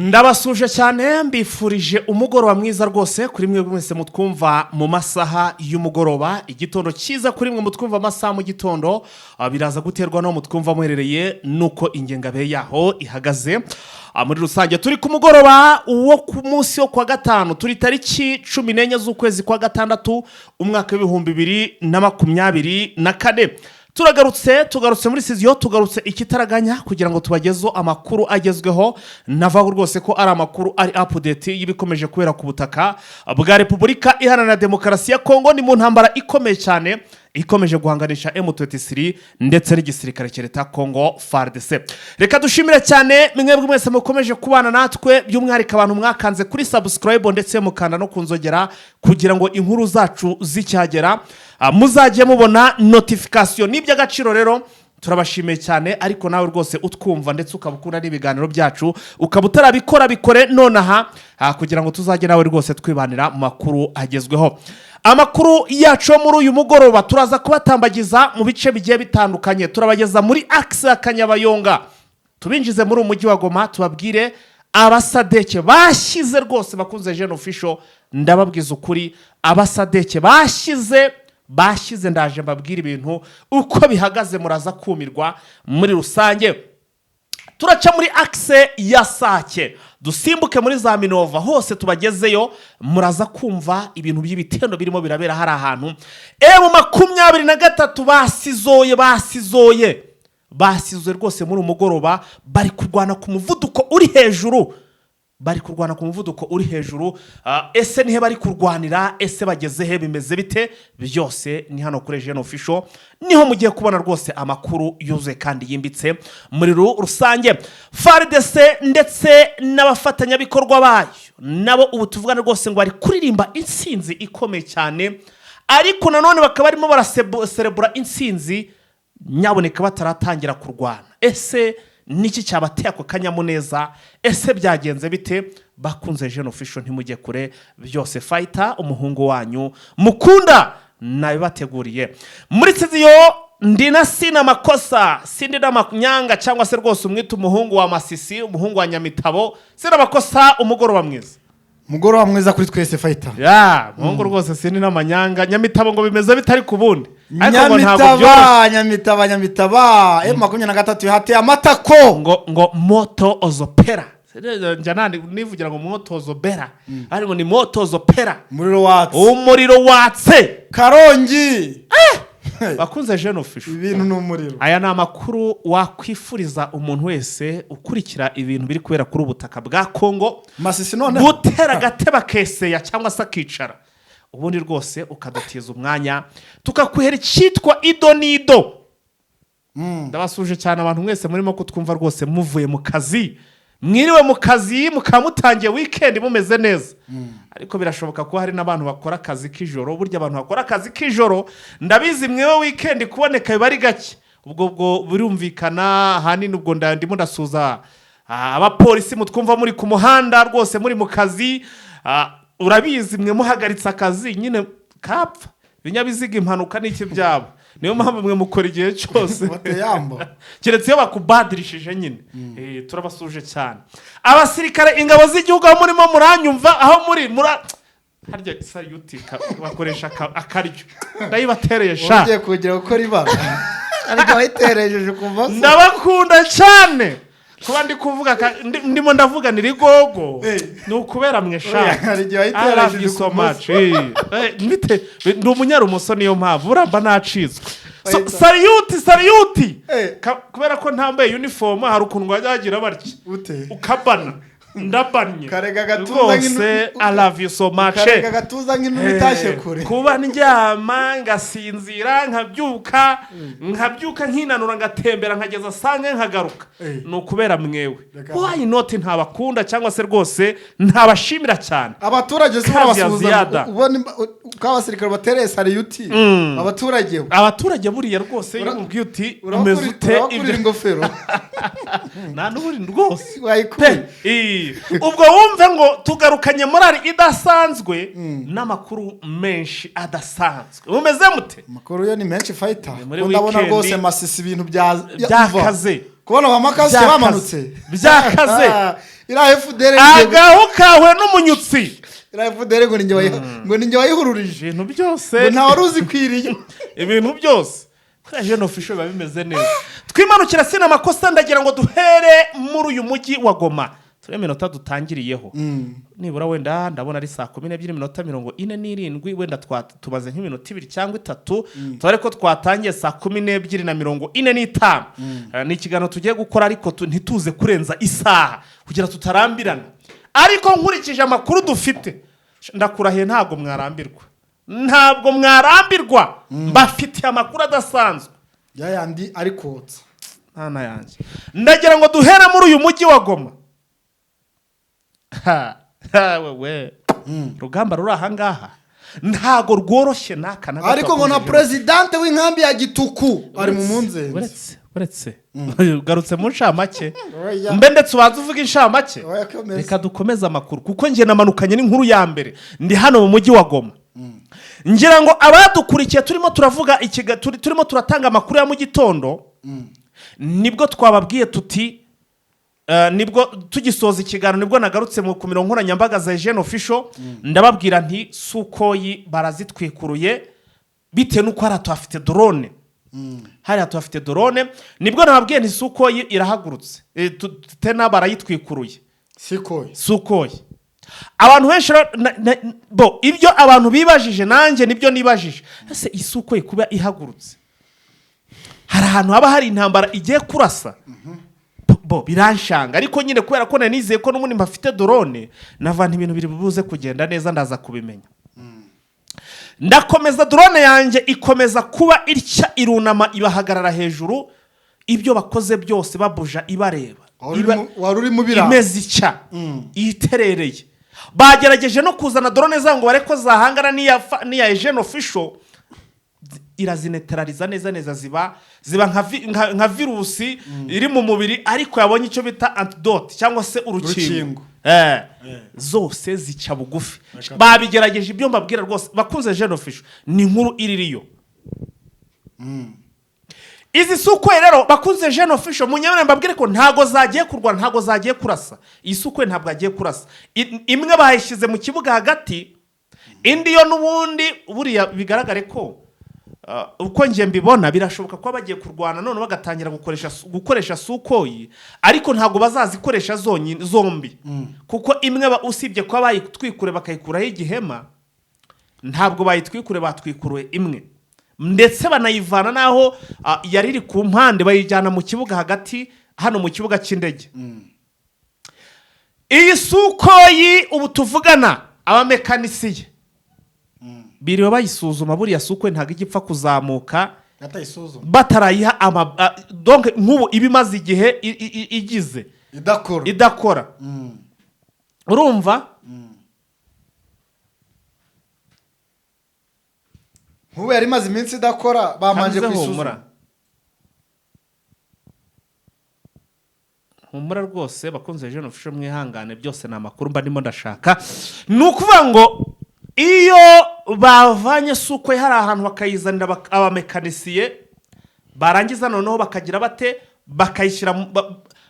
Ndabasuje cyane, mbifurije umugoroba mwiza rwose kuri mwe mwese mutwumva mu masaha y'umugoroba, igitondo cyiza kuri mwe mutwumva amasaha mu gitondo. Biraza guterwa n'aho mutwumva muherereye n'uko ingengabihe yaho ihagaze. Muri rusange turi ku mugoroba wo ku munsi wo kuwa gatanu, turi tariki 14 z'ukwezi kwa gatandatu, umwaka w'2024. Turagarutse, tugarutse muri studio, tugarutse ikitaraganya kugira ngo tubagezeho amakuru agezweho. Navuga rwose ko ari amakuru ari update y'ibikomeje kubera ku butaka bwa Repubulika Iharanira Demokarasi ya Kongo. Ni mu ntambara ikomeye cyane ikomeje guhanganisha M23 ndetse n'igisirikare cya leta ya Kongo, FARDC. Reka dushimire cyane mwebwe mwese mukomeje kubana natwe, by'umwihariko abantu mwakanze kuri subscribe ndetse mukanda no kunzogera kugira ngo inkuru zacu zicyagera muzajye mubona notification. Ni iby'agaciro rero, turabashimiye cyane. Ariko nawe rwose utwumva ndetse ukaba ukunda n'ibiganiro byacu, ukaba utarabikora, bikore nonaha kugira ngo tuzajye nawe rwose twibanira mu makuru agezweho. Amakuru yacu yo muri uyu mugoroba turaza kubatambagiza mu bice bigiye bitandukanye. Turabageza muri axe ya Kanyabayonga, tubinjize muri uyu mujyi wa Goma, tubabwire abasadeke bashyize rwose. Bakunze Jene Official, ndababwiza ukuri, abasadeke bashyize, bashyize. Ndaje mbabwire ibintu uko bihagaze, muraza kumirwa. Muri rusange turaca muri axe ya Sake, dusimbuke muri za Minova, hose tubagezeyo. Muraza kumva ibintu by'ibitendo birimo birabera hari ahantu. M23 basizoye, basizoye, basizoye rwose. Muri umugoroba bari kurwana ku muvuduko uri hejuru, bari kurwana ku muvuduko uri hejuru. Ese nihe bari kurwanira? Ese bageze he? Bimeze bite? Byose ni hano kuri Jene Official, niho mugiye kubona rwose amakuru yuzuye kandi yimbitse. Muri rusange FARDC ndetse n'abafatanyabikorwa bayo nabo ubu tuvugana rwose ngo bari kuririmba intsinzi ikomeye cyane, ariko nanone bakaba barimo baraserebura intsinzi nyaboneka bataratangira kurwana. Ese niki cyabateye ako kanyamuneza? Ese byagenze bite? Bakunze Jene Official, ntimujye kure. Byose Fighter, umuhungu wanyu mukunda, nabibateguriye muri studio. Ndi na Sina Makosa, sindi n'amanyanga, cyangwa se rwose umwita umuhungu wa Masisi, umuhungu wa Nyamitabo. Sina Makosa, umugoroba mwiza. Mugoroba mwiza kuri twese, Fighter. Ya muhungu rwose, sindi n'amanyanga. Nyamitabo ngo bimeze bitari ku bundi, ariko ngo ntabwo byoroshye. Nyamitaba, Nyamitaba, Nyamitaba, M23 hateye amatako. Ngo moto ozopera, njya nandi nivugira ngo moto ozobera, ariko ni moto ozopera. Umuriro watse. Umuriro watse. Karongi. Bakunze Jene Official, ibintu ni umuriro. Aya ni amakuru wakwifuriza umuntu wese ukurikira ibintu biri kubera kuri ubu butaka bwa Kongo. Masisi noneho. Gutera agatebe akeseya cyangwa se akicara, ubundi rwose ukadutiza umwanya tukakwihera icyitwa ido n'ido. Ndabasuje cyane abantu mwese murimo kutwumva rwose muvuye mu kazi, mwiriwe mu kazi, mukaba mutangiye weekend mumeze neza. Ariko birashoboka ko hari n'abantu bakora akazi k'ijoro. Burya abantu bakora akazi k'ijoro, ndabizi mwewe weekend kuboneka biba ari gake. Ubwo birumvikana ahanini ubwo ndimo ndasuza abapolisi mutwumva muri ku muhanda rwose muri mu kazi. Urabizi mwe muhagaritse akazi nyine kapfa, ibinyabiziga, impanuka n'iki byabo. Niyo mpamvu mwe mukora igihe cyose. Bateyambo. Keretse iyo bakubadirishije nyine. Turabasuje cyane abasirikare, ingabo z'igihugu, aho murimo muranyumva, aho muri mura harya salute bakoresha akaryo ndayibatereye sha. Ugiye kugira gukora ibara, ariko wayiterejeje ukumva se. Ndabakunda cyane. Kuba ndi kuvuga ndimo ndavuga ni rigogo. Ni ukubera mwe sha. Oya, hari igihe I love wayiterejeje you so ukumva much. Ndi umunyarumoso, niyo mpamvu uramba nacitswe. So, Wahita- salute, salute. Eh. Kubera ko ntambaye uniform, hari ukuntu wajya wagira batya. Ute? Ukabana, ndabannye. Karega agatuza rwose. I love you so much. Karega agatuza nk'inuma itashye kure. Kuba ndyama ngasinzira, nkabyuka nkinanura, ngatembera nkageza sange nkagaruka, Eh. ni ukubera mwewe. Reka- Why not ntabakunda cyangwa se rwose ntabashimira cyane? Abaturage si Kazi ya urabasuhuza? ziyada. Ubona ko abasirikare batereye salute abaturage bo. Abaturage buriya rwose iyo umubwiye uti umeze ute, urabakurira ibyo ingofero. Nta n'uburi rwose. Wayikuye. Pe ubwo wumve ngo tugarukanye morale idasanzwe n'amakuru menshi adasanzwe. Mumeze mute? Amakuru yo ni menshi, Fighter. Muri Ko ndabona weekend. rwose Masisi ibintu bya Byakaze. Kubona ba makasike Byakaze. bamanutse. Byakaze. Iriya FDR Agahu kawe n'umunyutsi. Iriya FDR ngo ni njye wayihururije. Ibintu byose. Ngo nta wari uzikwiriye. Ibintu byose kuri Jeune Official biba bimeze neza. Twimanukira, sina amakosa. Ndagira ngo duhere muri uyu mujyi wa Goma, turebe iminota dutangiriyeho. Nibura wenda ndabona ari 12:47, wenda tumaze nk'iminota 2 cyangwa 3. Tubare ko twatangiye 12:45. Ni ikiganiro tugiye gukora, ariko ntituze kurenza isaha kugira tutarambirana. Ariko nkurikije amakuru dufite, ndakurahiye, ntabwo mwarambirwa, ntabwo mwarambirwa. Mbafitiye amakuru adasanzwe. Ya yandi ari kotsa. Mwana yanjye, ndagira ngo duhere muri uyu mujyi wa Goma. Ha, ha, wewe, urugamba ruri ahangaha ntago rworoshye n'aka na gato. Ariko ngo na perezidante w'inkambi ya Gituku ari mu munzenze. Uretse, uretse, ugarutse mu ncamake. Oya. Mbe ndetse ubanza uvuga inshamake. Oya, komeza. Reka dukomeze amakuru, kuko njye namanukanye n'inkuru ya mbere. Ndi hano mu mujyi wa Goma. Ngira ngo abadukurikiye turimo turavuga turimo turatanga amakuru ya mu gitondo, nibwo twababwiye tuti nibwo tugisoza ikiganiro, nibwo nagarutse ku mirongo nkoranyambaga za Jeune Official, ndababwira nti Sukhoi barazitwikuruye bitewe n'uko hariya tuhafite drone, hariya tuhafite drone. Nibwo nababwiye nti Sukhoi irahagurutse. Tena barayitwikuruye. Sikoye. Sukhoi. Abantu benshi rero bo ibyo abantu bibajije, nanjye nibyo nibajije: ese iSukhoi kuba ihagurutse, hari ahantu haba hari intambara igiye kurasa? Bo biranshanga, ariko nyine kubera ko nari nizeye ko n'ubundi mpafite drone, navana ibintu biri buze kugenda neza, ndaza kubimenya. Ndakomeza, drone yanjye ikomeza kuba itya, irunama, ibahagarara hejuru. Ibyo bakoze byose babuja ibareba. Wari urimo ubiraba. Imeze itya, iterereye. Bagerageje no kuzana drone zabo ngo bare ko zahangana n'iya Jeune Official, irazinetarariza neza neza, ziba nka virusi iri mu mubiri, ariko yabonye icyo bita antidote cyangwa se urukingo. Urukingo. Zose zica bugufi. Babigerageje. Ibyo mbabwira rwose, bakunze Jeune Official, ni inkuru iririyo. Izi Sukhoi rero, bakunze Jeune Official, munyemere mbabwire ko ntago zagiye kurwana, ntago zagiye kurasa. Iyi Sukhoi ntabwo agiye kurasa. Imwe bayishyize mu kibuga hagati, indi yo n'ubundi buriya bigaragare ko uko njye mbibona, birashoboka kuba bagiye kurwana none bagatangira gukoresha Sukhoi, ariko ntabwo bazazikoresha zonyine zombi, kuko imwe usibye kuba bayitwikure bakayikuraho igihema, ntabwo bayitwikure, batwikuruye imwe, ndetse banayivana n'aho yari iri ku mpande, bayijyana mu kibuga hagati, hano mu kibuga cy'indege. Iyi Sukhoi ubu tuvugana, abamekanisiye biriwe bayisuzuma. Buriya Sukhoi ntabwo ijya ipfa kuzamuka atayisuzuma batarayiha donc nk'ubu iba imaze igihe igize idakora. Idakora. Urumva? Nk'ubu yari imaze iminsi idakora, bamanje Hanze. kuyisuzuma. Humura, humura rwose, bakunze Jeune Official, mwihangane, byose ni amakuru mba ndimo ndashaka. Ni ukuvuga ngo iyo bavanye Sukhoi hari ahantu bakayizanira abamekanisiye, barangiza noneho bakagira bate? Bakayishyira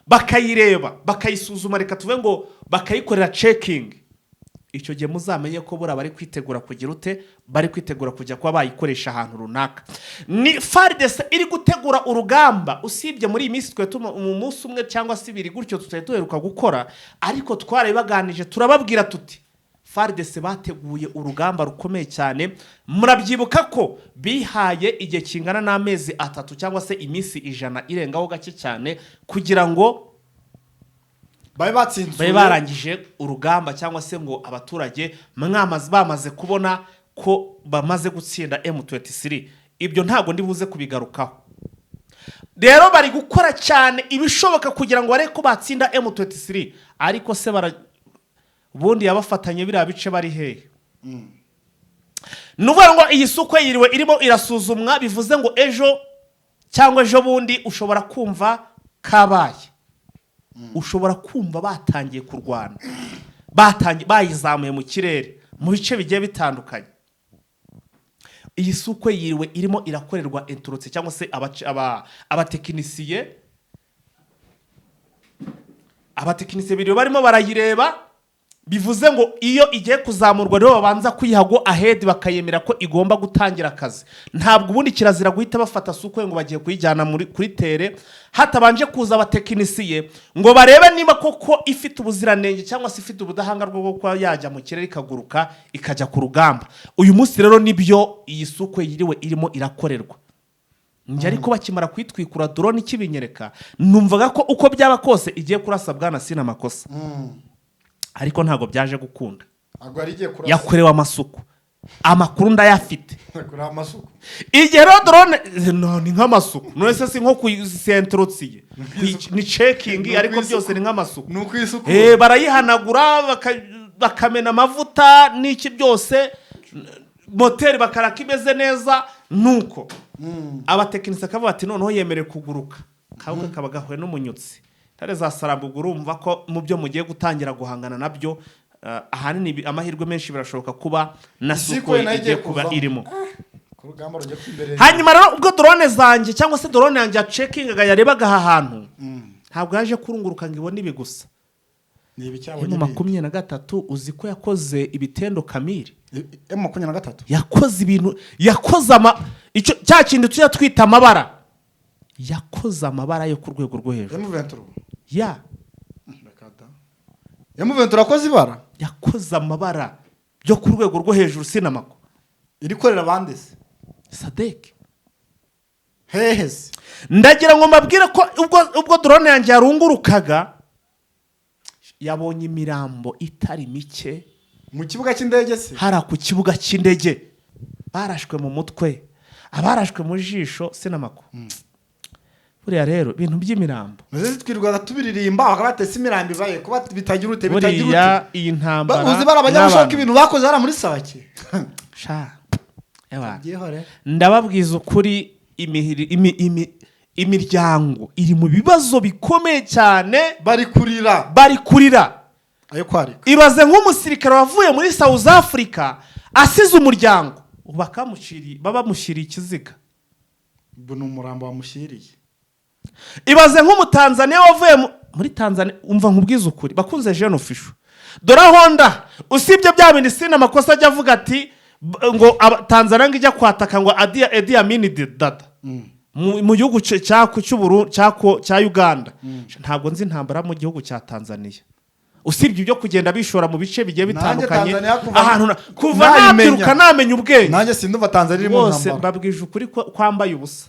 bakayireba, bakayisuzuma, reka tuve ngo bakayikorera checking. Icyo gihe muzamenye ko buriya bari kwitegura kugira ute? Bari kwitegura kujya kuba bayikoresha ahantu runaka. Ni FARDC iri gutegura urugamba. Usibye muri iyi minsi twe mu munsi umwe cyangwa se ibiri gutyo tutari duheruka gukora, ariko twarabibaganije, turababwira tuti FARDC bateguye urugamba rukomeye cyane. Murabyibuka ko bihaye igihe kingana n'amezi 3 cyangwa se iminsi 100 irengaho gake cyane kugira ngo babe batsinzwe, babe barangije urugamba, cyangwa se ngo abaturage bamaze kubona ko bamaze gutsinda M23. Ibyo ntabwo ndi buze kubigarukaho. Rero bari gukora cyane ibishoboka kugira ngo barebe ko batsinda M23. Ariko se bara ubundi yabafatanye biriya bice bari hehe? Ni ukuvuga ngo iyi Sukhoi yiriwe irimo irasuzumwa, bivuze ngo ejo cyangwa ejo bundi ushobora kumva kabaye, ushobora kumva batangiye kurwana, batangiye bayizamuye mu kirere mu bice bigiye bitandukanye. Iyi Sukhoi yiriwe irimo irakorerwa inturutse cyangwa se abatekinisiye. Abatekinisiye biriwe barimo barayireba. Bivuze ngo iyo igiye kuzamurwa rero, babanza kuyiha go ahead, bakayemera ko igomba gutangira akazi. Ntabwo ubundi kirazira guhita bafata Sukhoi ngo bagiye kuyijyana muri kuri terrain hatabanje kuza abatekinisiye ngo barebe niba koko ifite ubuziranenge cyangwa se ifite ubudahangarwa bwo kuba yajya mu kirere, ikaguruka, ikajya ku rugamba. Uyu munsi rero nibyo iyi Sukhoi yiriwe irimo irakorerwa. Njye ariko bakimara kuyitwikura, drone ikibinyereka, numvaga ko uko byaba kose igiye kurasa bwana Sina Makosa, ariko ntabwo byaje gukunda. Ntabwo yari igiye kurasa. Yakorewe amasuku, amakuru ndayafite. Yakorewe amasuku. Igihe rero drone, no, ni nk'amasuku. None se si nko kuyisentorosiye, ni checking? Ni Ariko ukwisuku. byose ni nk'amasuku. Ni ukwisukura. Barayihanagura, bakamena amavuta n'iki byose, moteri bakaraka imeze neza. Nuko abatekinisiye akavuga ati: "Noneho yemerewe kuguruka." Kabuga kaba gahuye n'umunyutsi tare za Sarambugu. Urumva ko mu byo mugiye gutangira guhangana nabyo, ahanini amahirwe menshi birashoboka kuba na Sukhoi Sukhoi nayo igiye igiye kuba kuvamo. irimo. Ku rugamba rujya imbere. Hanyuma rero ubwo drone zanjye cyangwa se drone yanjye yacekingaga, yarebaga aha hantu, ntabwo yaje kurunguruka ngo ibone ibi gusa. Ni ibi cyabonye? M 23, uzi ko yakoze ibitendo kamiri? M23. Yakoze ibintu, yakoze ama icyo cya kintu tujya twita amabara, yakoze amabara yo ku rwego rwo hejuru. M23. Ya. M23 akoze ibara. Yakoze amabara byo ku rwego rwo hejuru, sinamako. Iri korera abandi se? SADC. Hehe se? Ndagira ngo mbabwire ko ubwo drone yanjye yarungurukaga, yabonye imirambo itari mike. Mu kibuga cy'indege se? Hariya ku kibuga cy'indege, barashwe mu mutwe, abarashwe mu jisho, sinamako. Buriya rero ibintu by'imirambo, Maze twirirwaga tubiririmba, bakaba batese imirambo ibaye kuba bitagira ute, bitagira buriya ute. iyi ntambara Uzi bari abanyamushoka, n'abantu. ibintu bakoze hariya muri Sake. Sha, ewa. Byihore. Ndababwiza ukuri, imiryango iri mu bibazo bikomeye cyane. Bari kurira. Bari kurira. Ayo kwarika. Ibaze nk'umusirikare wavuye muri South Africa asize umuryango, ubu bakamushyiriye, baba bamushyiriye ikiziga. Ubu ni umurambo wamushyiriye. Ibaze nk'Umutanzaniya wavuye muri Tanzania. Umva nkubwize ukuri, bakunze Jeune Official, dore honda usibye bya bindi Sina Amakosa ajya avuga ati ngo Tanzania ngo ijya kwataka ngo Idi Amin Dada mu gihugu cya Uganda. Ntabwo nzi intambara mu gihugu cya Tanzania, usibye ibyo kugenda bishora mu bice bigiye Nanjye bitandukanye. Tanzania Ahantu kuva nayimenya. nabyiruka, namenya ubwenge, Nanjye sindumva Tanzania iri mu bose ntambara. mbabwije ukuri ko kwambaye ubusa,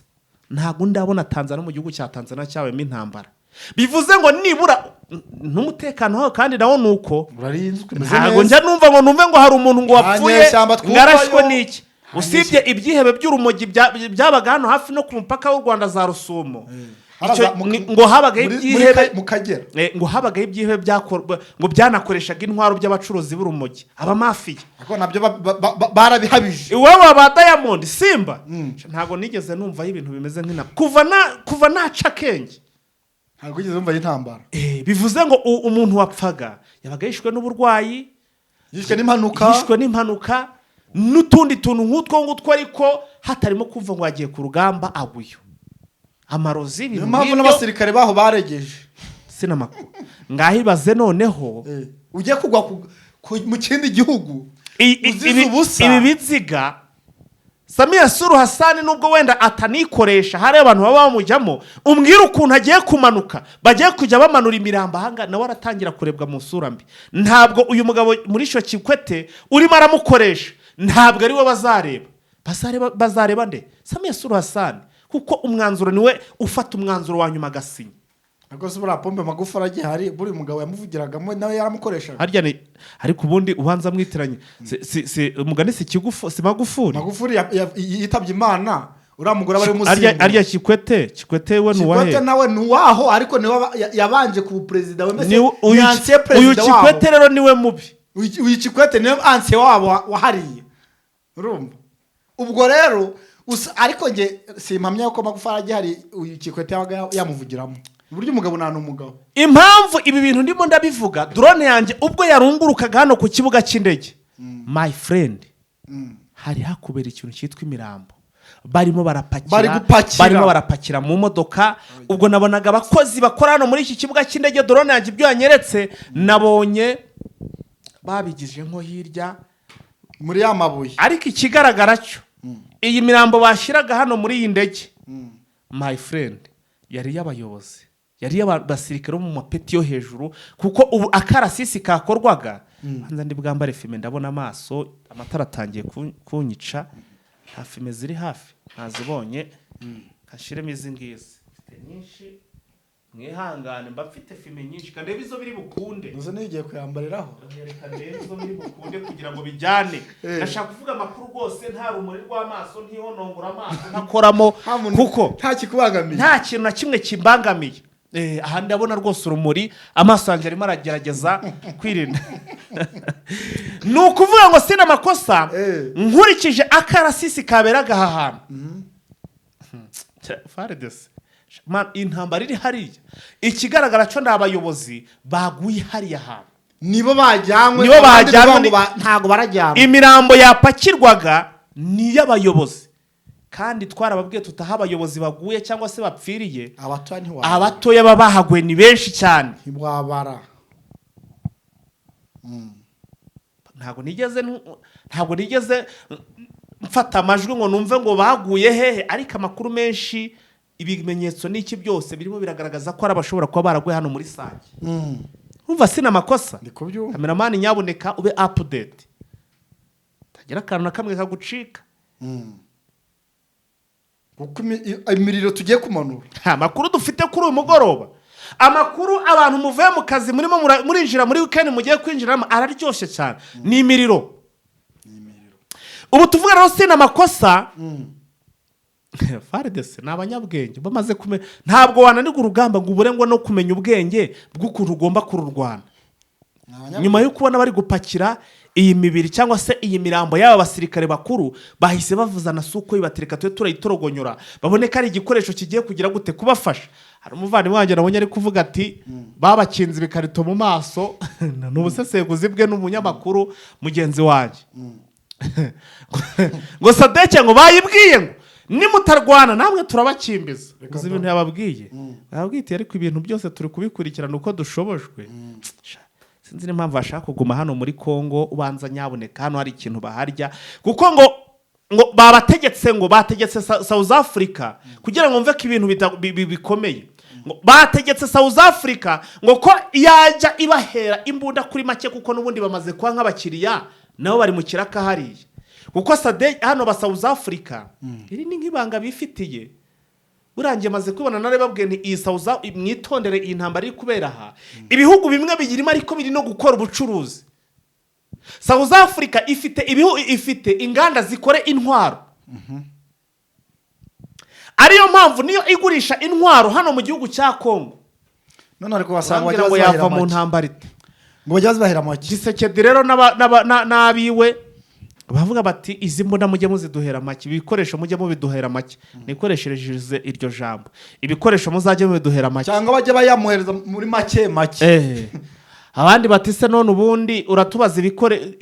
ntabwo ndabona Tanzania, mu gihugu cya Tanzania cyabayemo intambara. Bivuze ngo nibura n'umutekano waho kandi nawo ni uko. Urarinzwe, umeze Ntabwo neza. njya numva ngo numve ngo hari umuntu ngo Nta wapfuye, nyeshyamba ngo arashwe twumvayo. n'iki, usibye ibyihebe by'urumogi byabaga hano hafi no ku mupaka w'u Rwanda, za Rusumo. Ngo habagaho ibyihebe Mu Kagera. Ngo habagaho ibyihebe ngo byanakoreshaga intwaro by'abacuruzi b'urumogi, abamafiya. Ariko nabyo barabihabije. Iwabo ba Diamond Simba, ntabwo nigeze numvaho ibintu bimeze nk'intambara kuva naca akenge. Ntabwo wigeze wumva y'intambara. Bivuze ngo umuntu wapfaga yabaga yishwe n'uburwayi, yishwe n'impanuka, yishwe n'impanuka n'utundi tuntu nk'utwo ngutwo, ariko hatarimo kumva ngo yagiye ku rugamba aguyo amarozi, Niyo ibintu mpamvu nk'ibyo. n'abasirikare baho baregeje. Sinamakuru, ngaho ibaze noneho. Ugiye kugwa mu kindi gihugu uzize ubusa. Ibi biziga, Samia Suluhu Hassan, nubwo wenda atanikoresha, hari abantu baba bamujyamo, umbwira ukuntu agiye kumanuka, bagiye kujya bamanura imirambo ahanga, nawe aratangira kurebwa mu sura mbi. Ntabwo uyu mugabo muri icyo Kikwete urimo aramukoresha, ntabwo ari we bazareba. Bazareba nde? Samia Suluhu Hassan, kuko umwanzuro niwe ufata umwanzuro wa nyuma agasinya. Ariko se buriya Pombe Magufuli agihari, buri mugabo yamuvugiragamo nawe yaramukoreshaga? Harya ni, ariko ubundi ubanza mwitiranye, si umugani, si Kigufu, si Magufuli? Magufuli yitabye Imana, uriya mugore aba ari Arya umusimbura. Arya Kikwete we ni uwahe? Kikwete nawe ni uwaho, ariko niwe yabanje ku perezida we mbese. Ni Ni uyu ancien uyu perezida wabo. Kikwete rero niwe mubi. Uyu Kikwete niwe ancien wabo wahariye. Urumva ubwo rero ariko njye simpamya ko Magufuli agihari uyu Kikwete yabaga yamuvugiramo, uburyo umugabo nta n'umugabo. Impamvu ibi bintu ndimo ndabivuga, drone yanjye ubwo yarungurukaga hano ku kibuga cy'indege, my friend, hari hakubera ikintu cyitwa imirambo. Barimo barapakira. Bari gupakira. Barimo barapakira mu modoka. Ubwo nabonaga abakozi bakora hano muri iki kibuga cy'indege, drone yanjye ibyo yanyeretse, nabonye babigije nko hirya muri ya mabuye. Ariko ikigaragara cyo, iyi mirambo bashyiraga hano muri iyi ndege, my friend, yari iy'abayobozi, yari iy'abasirikare bo mu mapeti yo hejuru, kuko ubu akarasisi kakorwaga hanze. Ndi bwambare fumé, ndabona amaso amatara atangiye kunyica. Nta fumé ziri hafi, ntazibonye. Kashyiremo izi ngizi, mfite nyinshi, mwihangane, mba mfite fumé nyinshi. Kandebe izo biri bukunde. Gusa niyo ugiye kuyambariraho. Reka ndebe izo biri bukunde kugira ngo bijyane. Ndashaka kuvuga amakuru rwose nta rumuri rw'amaso, ntihonongora amaso, ntakoramo, Nta muntu- kuko nta kikubangamiye. Nta kintu na kimwe kimbangamiye. Aha ndabona rwose urumuri, amaso yanjye arimo aragerageza kwirinda. Ni ukuvuga ngo sina amakosa. Nkurikije akarasisi kaberaga aha hantu, FARDC, man, intambara iri hariya, ikigaragara cyo ni abayobozi baguye hariya hantu. Nibo bajyanywe. Nibo abandi bajyanywe. ni ukuvuga ngo ntabwo barajyanwa. Imirambo yapakirwaga ni iy'abayobozi, kandi twarababwiye tutaha abayobozi baguye cyangwa se bapfiriye. Abatoya ntiwabara. Abatoya baba bahaguye ni benshi cyane. Ntiwabara. Ntabwo nigeze mfata amajwi ngo numve ngo baguye hehe, ariko amakuru menshi, ibimenyetso n'iki byose birimo biragaragaza ko hari abashobora kuba baraguye hano muri Sake. Urumva sina amakosa. Ndi kubyumva. Cameraman, nyabuneka ube update, tagira akantu na kamwe kagucika. Kuko imiriro tugiye kumanura. Nta makuru dufite kuri uyu mugoroba. Amakuru abantu muvuye mu kazi, murimo murinjira muri weekend, mugiye kwinjiramo, araryoshye cyane, ni imiriro. Ubu tuvuga rero sina amakosa, FARDC ni abanyabwenge bamaze kumenya. Ntabwo wananirwa urugamba ngo ubure ngo no kumenya ubwenge bw'ukuntu ugomba kururwana. Nyuma yo kubona bari gupakira iyi mibiri cyangwa se iyi mirambo y'aba basirikare bakuru, bahise bavuza na Sukhoi, batereka tube turayitorogonyora, babone ko ari igikoresho kigiye kugira gute kubafasha. Hari umuvandimwe wanjye nabonye ari kuvuga ati babakinze ibikarito mu maso. Ni ubusesenguzi bwe n'umunyamakuru mugenzi wanjye, ngo SADC ngo bayibwiye ngo nimutarwana namwe turabakimbiza. Uzi ibintu yababwiye? Yababwiye ati ariko ibintu byose turi kubikurikirana uko dushobojwe. Sinzi n'impamvu bashaka kuguma hano muri Congo, ubanza nyaboneka hano hari ikintu baharya, kuko ngo babategetse, ngo bategetse South Africa, kugira ngo mve ko ibintu bikomeye, ngo bategetse South Africa ngo ko yajya ibahera imbunda kuri make, kuko n'ubundi bamaze kuba nk'abakiriya, nabo bari mu kiraka hariya, kuko SADC hano ba South Africa, iri ni nk'ibanga bifitiye. Burangiye maze kubibona, narababwiye nti iyi South, mwitondere iyi ntambara iri kubera aha. Ibihugu bimwe biyirimo ariko biri no gukora ubucuruzi. South Africa ifite ibihu, ifite inganda zikora intwaro, ariyo mpamvu niyo igurisha intwaro hano mu gihugu cya Congo. None ariko basanga Urambwira bajya ngo bazibahera yava mu make. ntambara ite? Ngo bajya bazibahera make. Tshisekedi rero n'abiwe bavuga bati izi mbunda mujye muziduhera make, ibikoresho mujye mubiduhera make. Nikoreshereje iryo jambo, ibikoresho muzajye mubiduhera make. Cyangwa bajya bayamuhereza muri make make. Abandi bati se none ubundi uratubaza ibikore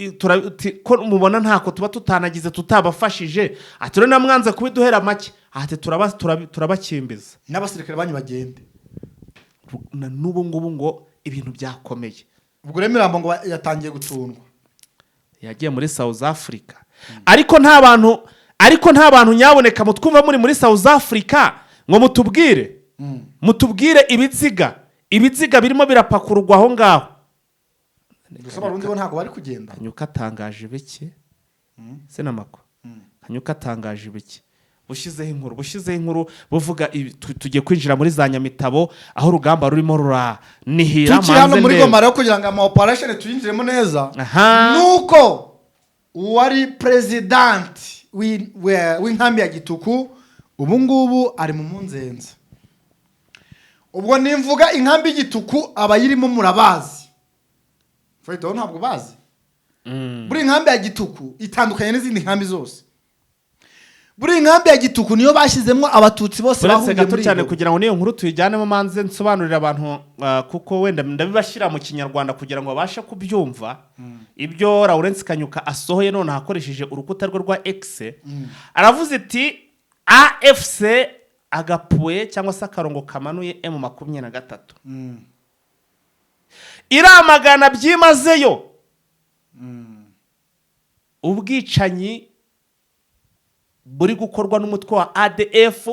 ko mubona ntako tuba tutanagize tutabafashije? Ati rero namwanze kubiduhera make, ati turabakimbiza. N'abasirikare banyu bagende. Na n'ubu ngubu ngo ibintu byakomeye. Ubwo rero imirambo ngo yatangiye gutundwa. Yagiye muri South Africa, ariko nta bantu nyaboneka mutwumva muri South Africa ngo mutubwire ibiziga birimo birapakururwa aho ngaho. Gusa Abarundi bo ntabwo bari kugenda. Kanyuka atangaje bike senamako. Kanyuka atangaje bike, bushyizeho inkuru buvuga tugiye kwinjira muri za Nyamitabo aho urugamba rurimo ruranihira. Tukiri hano Manze muri ndebe. Goma rero, kugira ngo ama operation tuyinjiremo neza, nuko uwari president w'inkambi ya Gituku ubu ngubu ari mu munzenze. Ubwo nimvuga inkambi y'Igituku, abayirimo murabazi. Fayito ntabwo bazi. Buri nkambi ya Gituku itandukanye n'izindi nkambi zose. Buri nkambi ya Gituku niyo bashyizemo Abatutsi bose Uretse bahungiye gato muri cyane, iyo. kugira ngo n'iyo nkuru tuyijyanemo, manze nsobanurire abantu, kuko wenda ndabibashyira mu Kinyarwanda kugira ngo babashe kubyumva. Ibyo Lawrence Kanyuka asohoye none akoresheje urukuta rwe rwa X, aravuze iti AFC agapuwe cyangwa se akarongo kamanuye M23 iramagana byimazeyo ubwicanyi buri gukorwa n'umutwe wa ADF,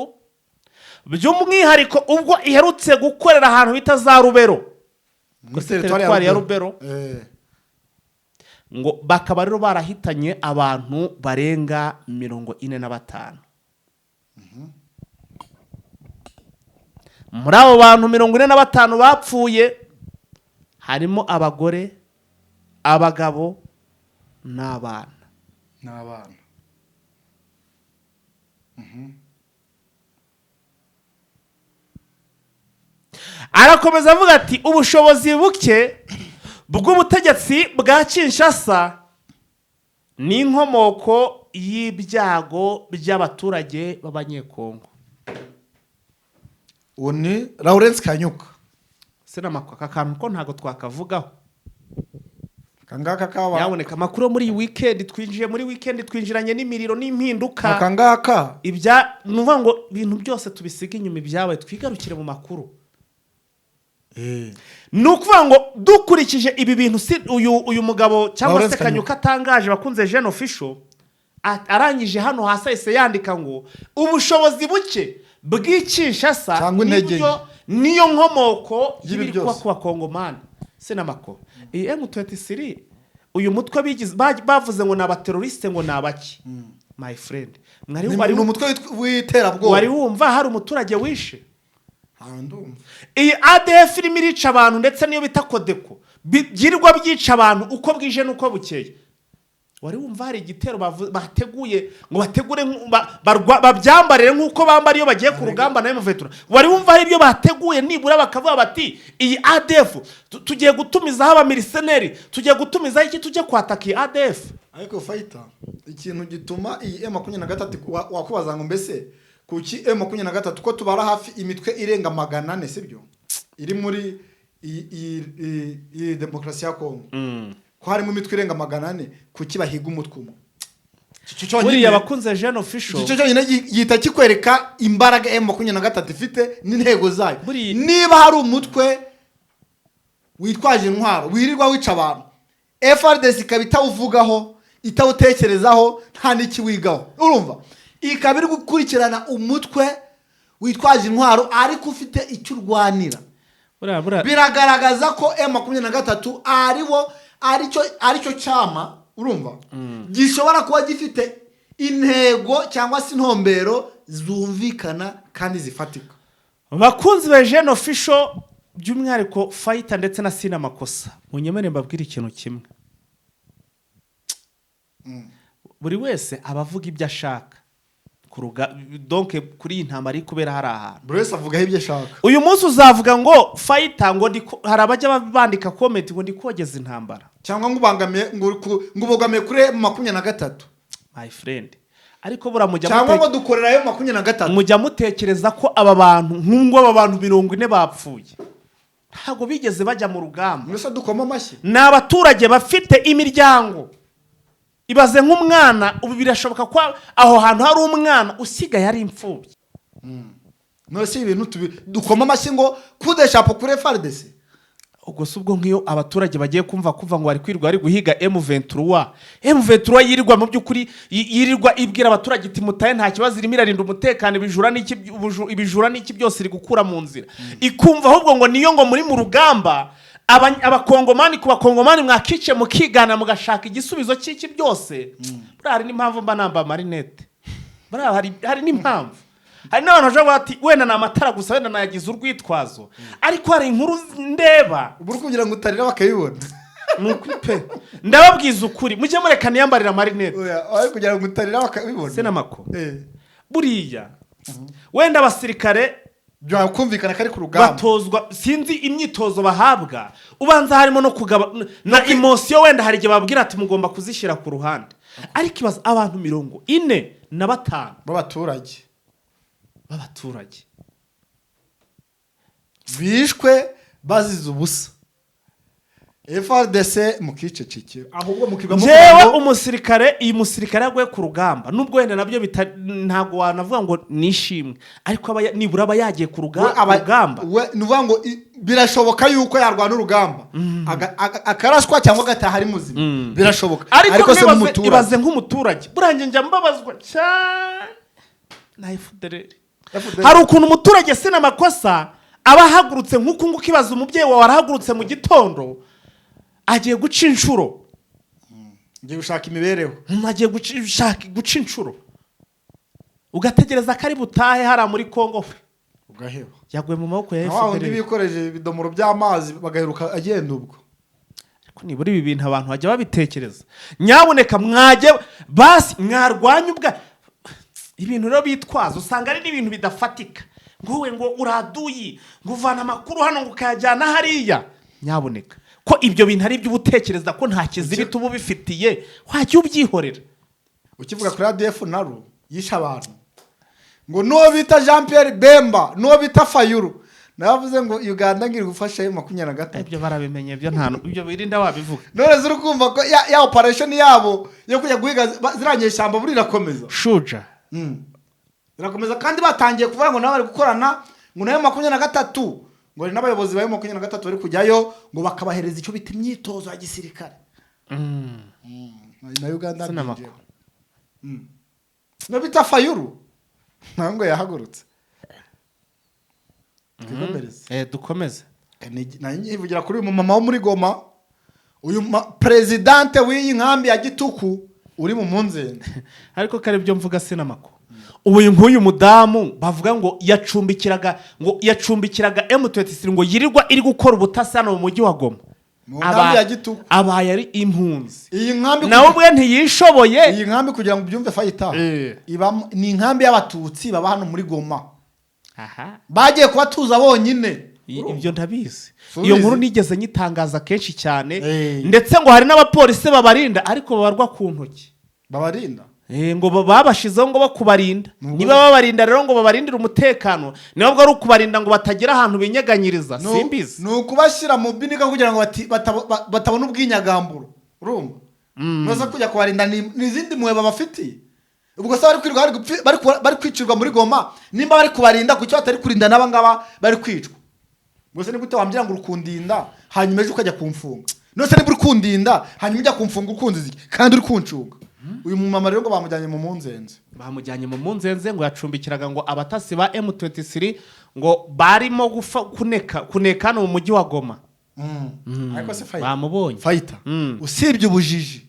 by'umwihariko ubwo iherutse gukorera ahantu bita za Rubero, muri teritwari ya Rubero. Ngo bakaba rero barahitanye abantu barenga 45. Muri abo bantu 45 bapfuye harimo abagore, abagabo n'abana. N'abana. Arakomeza avuga ati ubushobozi buke bw'ubutegetsi bwa Kinshasa ni inkomoko y'ibyago by'abaturage b'Abanyekongo. Uwo ni Lawrence Kanyuka. Sinamako aka kantu ko ntabwo twakavugaho. Aka ngaka kaba Nyaboneka, amakuru yo muri iyi weekend, twinjiye muri weekend, twinjiranye n'imiriro n'impinduka. Aka ngaka. Ibya ni ukuvuga ngo ibintu byose tubisiga inyuma, ibyabaye twigarukire mu makuru. Ni ukuvuga ngo dukurikije ibi bintu, si uyu mugabo cyangwa se Lawrence Kanyuka atangaje, bakunze Jeune Official, arangije hano hasi ahise yandika ngo ubushobozi buke bw'Ikinshasa Cyangwa intege niyo nkomoko y'ibi y'ibiri kuba byose. ku Bakongomani. Sinamako iyi M23, uyu mutwe bigize bavuze ngo ni abateroriste, ngo ni abaki, my friend, mwari Ni wari ni umutwe w'iterabwoba. Wari wumva hari umuturage wishe? Ah, ndumva. Iyi ADF irimo irica abantu, ndetse niyo bita Kodeko byirirwa byica abantu uko bwije n'uko bukeye, wari wumva hari igitero bateguye ngo bategure babyambarire nk'uko bambara iyo bagiye ku rugamba na M23? Wari wumva hari ibyo bateguye nibura bakavuga bati iyi ADF tugiye gutumizaho abamiriseneri, tugiye gutumizaho iki, tujye kwataka iyi ADF? Ariko fayita, ikintu gituma iyi M23 wakubaza ngo mbese kuki M23, ko tubara hafi imitwe irenga 400, sibyo, iri muri iyi demokarasi ya Kongo, ko harimo imitwe irenga 400, kuki bahiga umutwe umwe? Icyo cyonyine- Buriya abakunze Jeune Official, icyo cyonyine gihita kikwereka imbaraga M23 ifite n'intego zayo. Niba hari umutwe witwaje intwaro wirirwa wica abantu, FARDC ikaba itawuvugaho, itawutekerezaho, nta n'ikiwigaho, urumva ikaba iri gukurikirana umutwe witwaje intwaro ariko ufite icyo urwanira, buriya buriya biragaragaza ko M23 ariwo aricyo cyama, urumva, gishobora kuba gifite intego cyangwa se intumbero zumvikana kandi zifatika. Bakunzi ba Jeune Official, by'umwihariko Fighter ndetse na Sina Makosa, munyemere mbabwire ikintu kimwe. Buri wese aba avuga ibyo ashaka donc kuri iyi ntambara iri kubera hari ahantu. Buri wese avugaho ibyo ashaka. Uyu munsi uzavuga ngo Fighter ngo hari abajya bandika comment ngo ndi kogeza intambara, cyangwa ngo ubangamiye, ngo ngo ubogamiye kuri M23, my friend, ariko buriya mujya cyangwa ngo dukorera M23. Mujya mutekereza ko aba bantu, nk'ubwo aba bantu 40 bapfuye, ntabwo bigeze bajya mu rugamba? Mbese dukoma amashyi? Ni abaturage bafite imiryango. Ibaze nk'umwana ubu, birashoboka ko aho hantu hari umwana usigaye ari imfubyi. None se ibintu dukoma amashyi ngo kudeshapo kuri FARDC? Ubwo si ubwo nk'iyo abaturage bagiye kumva kuva ngo bari kwirirwa bari guhiga M23, M23 yirirwa mu by'ukuri yirirwa ibwira abaturage iti mutaye, nta kibazo, irimo irarinda umutekano, ibijura n'iki, ibijura n'iki byose iri gukura mu nzira, ikumva ahubwo ngo niyo ngo muri mu rugamba Abakongomani ku Bakongomani mwakice mukigana mugashaka igisubizo cy'iki byose. Buriya hari n'impamvu mba nambaye amarinete, buriya hari n'impamvu. Hari n'abantu bashobora kuvuga ati wenda ni amatara gusa, wenda nayagize urwitwazo, ariko hari inkuru ndeba. Ubu uri kugira ngo utarira bakayibona. Ni ukuri pe, ndababwiza ukuri, mujye mureka niyambarira amarinete. Oya, ari kugira ngo utarira bakabibona. Senamako, Eh. buriya wenda abasirikare Byakumvikana ko ari ku rugamba. batozwa, sinzi imyitozo bahabwa, ubanza harimo no kugaba na émotion, wenda hari igihe babwira ati mugomba kuzishyira ku ruhande, ariko ibaza abantu 45 b'abaturage b'abaturage bishwe bazize ubusa. FARDC mukicecekera, ahubwo mukirwa Njyewe umusirikare, iyi musirikare yaguye ku rugamba, nubwo wenda nabyo ntabwo wanavuga ngo nishimwe, ariko nibura aba yagiye ku rugamba. We ni ukuvuga ngo birashoboka yuko yarwana urugamba, akaraswa cyangwa agataha ari muzima, birashoboka. Ariko se nk'umuturage? Ibaze nk'umuturage, burangiye njya mbabazwa cyane na FDLR. FDLR. Hari ukuntu umuturage sina amakosa aba ahagurutse nk'uku nguku. Ibaze umubyeyi wawe arahagurutse mu gitondo, agiye guca inshuro. Ngiye gushaka imibereho. Agiye guca inshuro, ugategereza ko ari butahe hariya muri Kongo, ugaheba. Yaguye mu maboko ya Na wa wundi FDLR. bikoreje ibidomoro by'amazi bagaheruka agenda ubwo. Ariko nibura ibi bintu abantu bajya babitekereza. Nyabuneka mwajye basi mwarwanya ubwa ibintu rero bitwaza, usanga ari n'ibintu bidafatika, ngo wowe ngo uraduyi, ngo uvana amakuru hano ngo ukayajyana hariya. Nyabuneka, ko ibyo bintu ari ibyo uba utekereza ko nta kizibiti uba ubifitiye, wajya ubyihorera. Ukivuga kuri ADF NALU yishe abantu, ngo n'uwo bita Jean Pierre Bemba n'uwo bita Fayulu nawe avuze ngo Uganda ngiri gufasha M23. Ibyo barabimenye, ibyo nta ibyo birinda wabivuga. None ziri kumva ko ya operation yabo yo kujya guhiga ziriya nyeshyamba buri irakomeza. Shuja. Irakomeza, kandi batangiye kuvuga ngo nabo bari gukorana ngo nayo 23, ngo hari n'abayobozi ba 23 bari kujyayo ngo bakabahereza icyo bita imyitozo ya gisirikare na Uganda. Sinamakuru. No bita Fayulu nawe ngo yahagurutse. Twikomereze. Dukomeze. Nyivugira kuri uyu mumama wo muri Goma, uyu perezidante w'iyi nkambi ya Gituku uri mu Munzenze. Ariko ko ari byo mvuga, sinamakuru, ubu uyu nk'uyu mudamu bavuga ngo yacumbikiraga M23, ngo yirirwa iri gukora ubutasi hano mu mujyi wa Goma. Mu nkambi ya Gituku. Abaye ari impunzi. Iyi nkambi Nawe ubwe ntiyishoboye. Iyi nkambi, kugira ngo ubyumve, fayita, ibamo ni inkambi y'Abatutsi baba hano muri Goma, aha bagiye kubatuza bonyine. Ibyo ndabizi. Subizi. Iyo nkuru nigeze nyitangaza kenshi cyane. Ndetse ngo hari n'abapolisi babarinda, ariko babarwa ku ntoki. Babarinda? Ngo babashizeho ngo bakubarinda. Nubwo- Niba babarinda rero ngo babarindire umutekano, niba bwo ari ukubarinda ngo batagira ahantu binyeganyiriza, simbizi. Ni ukubashyira mu binika kugira ngo batabona ubwinyagamburo, urumva? Nuza kujya kubarinda ni izindi mpuhwe babafitiye? Ubwo se bari kwirirwa bari kwicirwa muri Goma, nimba bari kubarinda, kuki batari kurinda n'aba ngaba bari kwicwa? Ubwo se ni gute wambwira ngo uri kundinda hanyuma ejo ukajya kumfunga? None se niba uri kundinda hanyuma ujya kumfunga, ukunziza iki kandi uri kuncunga? Uyu mumama rero ngo bamujyanye mu Munzenze. Bamujyanye mu Munzenze, ngo yacumbikiraga ngo abatasi ba M23 ngo barimo gufa kuneka hano mu mujyi wa Goma. Ariko se fayita, Bamubonye. fayita, usibye ubujiji,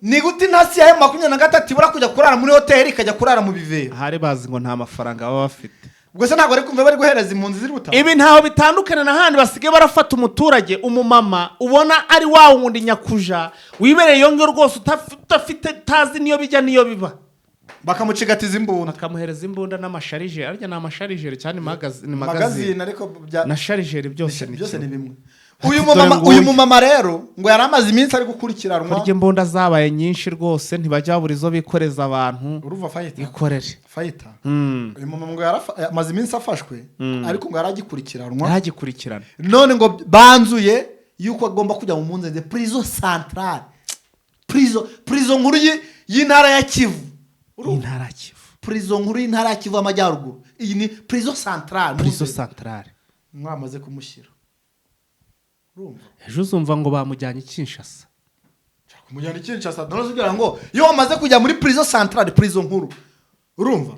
ni gute intasi ya M23 ibura kujya kurara muri hoteli ikajya kurara mu bivero? Ahari bazi ngo nta mafaranga baba bafite. Ubwo se ntabwo bari kumva bari guhereza impunzi ziri butaha? Ibi ntaho bitandukana na handi basigaye barafata umuturage, umumama ubona ari wa wundi nyakuja wibereye iyo ngiyo rwose, udafite, utazi niyo bijya niyo biba. Bakamucigatiza imbunda. Bakamuhereza imbunda n'amasharijeri. Arya ni amasharijeri cyane, ni magazine. Magazine, ariko bya Na sharijeri byose ni byose ni kimwe. bimwe. Uyu Ati, dore mumama, nguyu. uyu mumama rero ngo yari amaze iminsi ari gukurikiranwa. Kurya imbunda zabaye nyinshi rwose, ntibajya babura izo bikoreza abantu. Urumva, fayita? Ikorere. Fayita, uyu mumama ngo amaze iminsi afashwe, ariko ngo yaragikurikiranwa. Ntagikurikirana. None ngo banzuye yuko agomba kujya mu Munzenze, prison centrale, prison nkuru y'intara ya Kivu. Intara ya Kivu. Prison nkuru y'intara ya Kivu y'Amajyaruguru, iyi ni prison centrale. Prison centrale. Mwamaze kumushyira, urumva? Ejo uzumva ngo bamujyanye i Kinshasa. Kumujyana i Kinshasa? None kugira ngo iyo wamaze kujya muri prison centrale, prison nkuru, urumva,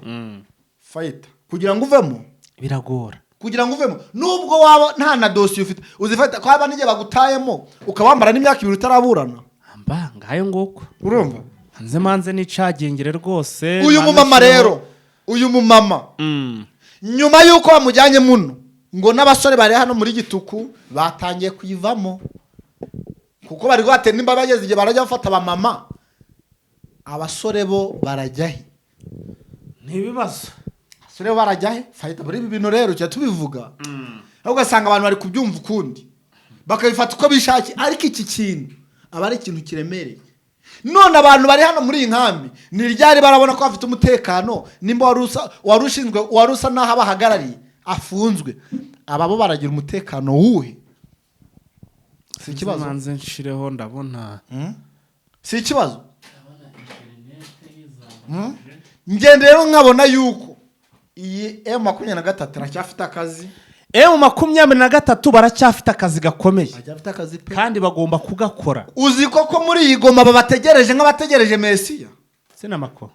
fayita, kugira ngo uvemo Biragora. Kugira ngo uvemo, nubwo waba nta na dosiye ufite, uzifata ko haba n'igihe bagutayemo ukaba wamara n'imyaka 2 utaraburana. Amba ngayo nguko. Urumva? Hanze manze n'icagingire rwose. Uyu manze mumama nshireho- rero, uyu mumama, nyuma y'uko bamujyanye muno, ngo n'abasore bari hano muri Gituku batangiye kuyivamo, kuko bari guhatera nimba bageze igihe barajya bafata abamama, abasore bo barajya he? Ni ibibazo. Abasore bo barajya he, fayita? Muri ibi bintu rero tujya tubivuga, aho ugasanga abantu bari kubyumva ukundi, bakabifata uko bishakiye, ariko iki kintu aba ari ikintu kiremereye. None abantu bari hano muri iyi nkambi ni ryari barabona ko bafite umutekano, nimba wari ushinzwe, wari usa n'aho abahagarariye afunzwe? Aba bo baragira umutekano wuhe? Si ikibazo? Manze nshireho, ndabona. Si ikibazo. Ngende rero nkabona yuko iyi M23 iracyafite akazi. M23 baracyafite akazi gakomeye. Baracyafite akazi pe. Kandi bagomba kugakora. Uzi koko muri iyi Goma babategereje nk'abategereje Mesiya. Sinamako,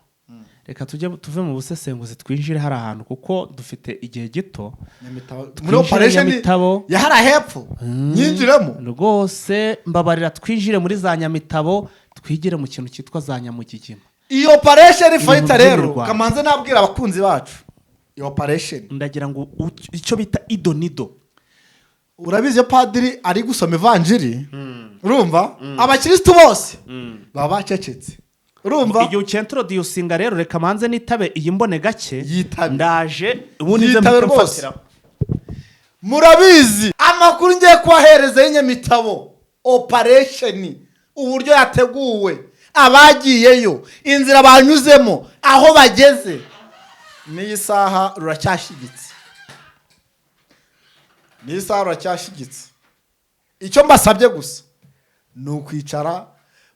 reka tujye tuve mu busesenguzi, twinjire hari ahantu kuko dufite igihe gito. Muri Twinjire operation Nyamitabo. yahara hepfo nyinjiremo. Rwose mbabarira, twinjire muri za Nyamitabo, twigire mu kintu cyitwa za Nyamugigima. Iyi operation fighter rero, by'imirwano. Kamanze nabwira abakunzi bacu iyi operation. Ndagira ngo icyo bita idonido. Urabizi, iyo padiri ari gusoma ivanjiri, urumva, abakirisitu bose baba bacecetse, urumva. Igihe ucyintroducinga rero, reka manze nitabe iyi mbone gake. Yitabe. Ndaje ubundi nze Yitabe mpite rwose. mfatira. Murabizi, amakuru ngiye kubahereza y'Inyamitabo operation, uburyo yateguwe, abagiyeyo, inzira banyuzemo, aho bageze n'iyi saha ruracyashyigitse, n'iyi saha ruracyashyigitse. Icyo mbasabye gusa ni ukwicara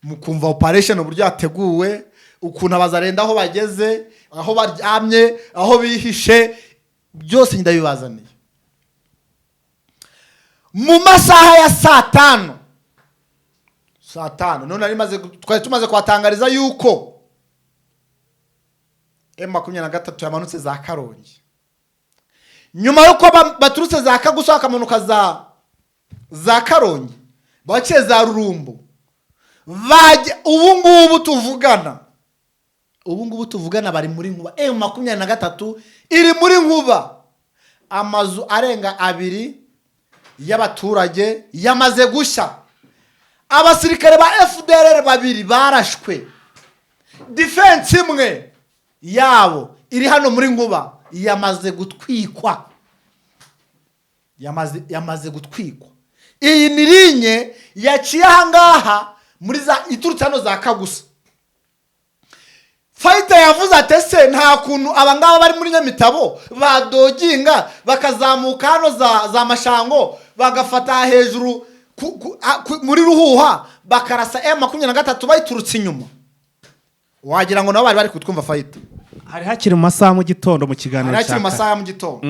mukumva operation uburyo yateguwe, ukuntu abazarenda, aho bageze, aho baryamye, aho bihishe, byose ndabibazaniye. Mu masaha ya saa 5, saa 5 none nari maze, twari tumaze kuhatangariza yuko M23 yamanutse za Karongi, nyuma y'uko baturutse za Kagusa bakamanuka za Karongi, baciye za Rurumbu, bajya ubu ngubu tuvugana, ubu ngubu tuvugana bari muri Nkuba. M23 iri muri Nkuba, amazu arenga abiri y'abaturage yamaze gushya, abasirikare ba FDLR babiri barashwe, defense imwe yabo iri hano muri Nkuba yamaze gutwikwa, yamaze gutwikwa. Iyi ni ligne yaciye ahangaha muri za iturutse hano za Kagusa. Fighter yavuze ati: "Ese nta kuntu abangaba bari muri Nyamitabo badoginga bakazamuka hano za Mashango, bagafata hejuru muri Ruhuha, bakarasa M23 bayiturutse inyuma?" Wagira ngo nabo bari bari kutwumva, fighter. Hari hakiri mu masaha mu gitondo mu kiganiro Hari hakiri mu cya kare. masaha ya mu gitondo.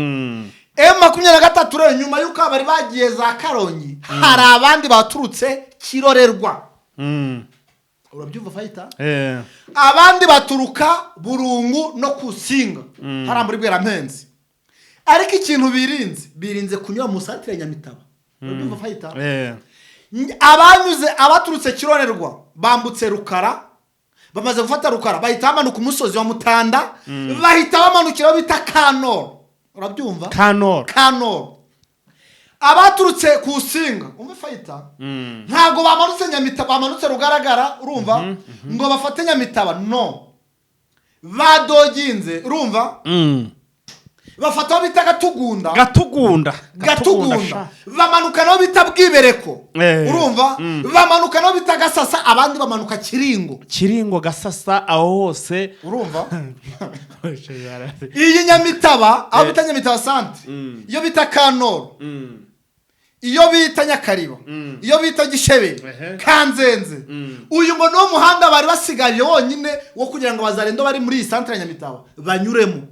M23 rero, nyuma y'uko bari bagiye za Karongi, hari abandi baturutse Kirorerwa. Urabyumva, fighter? Eh. Abandi baturuka Burungu no Kusinga hariya muri Bwerampenzi, ariko ikintu birinze kunyura mu santire ya Nyamitaba. Urabyumva, fighter? Eh. Abanyuze, abaturutse Kirorerwa bambutse Rukara, bamaze gufata Rukara bahita bamanuka umusozi wa Mutanda, bahita bamanukira aho bita Kanoro. Urabyumva? Kanoro. Kanoro. Abaturutse ku Singa, umva, fighter, ntabwo bamanutse Nyamitaba, bamanutse Rugaragara, urumva, ngo bafate Nyamitaba. No badoginze, urumva, bafata aho bita Gatugunda. Gatugunda. Gatugunda. Sha. Bamanuka naho bita Bwibereko. Urumva, bamanuka naho bita Gasasa, abandi bamanuka Kiringo. Kiringo, Gasasa, aho hose. Urumva, iyi Nyamitaba, aho bita Nyamitaba centre, iyo bita Kanoro, iyo bita Nyakariba, iyo bita Gisheberi, Kanzenze, uyu ngo niwo muhanda bari basigaye wonyine wo kugira ngo bazarendo bari muri iyi centre ya Nyamitaba banyuremo.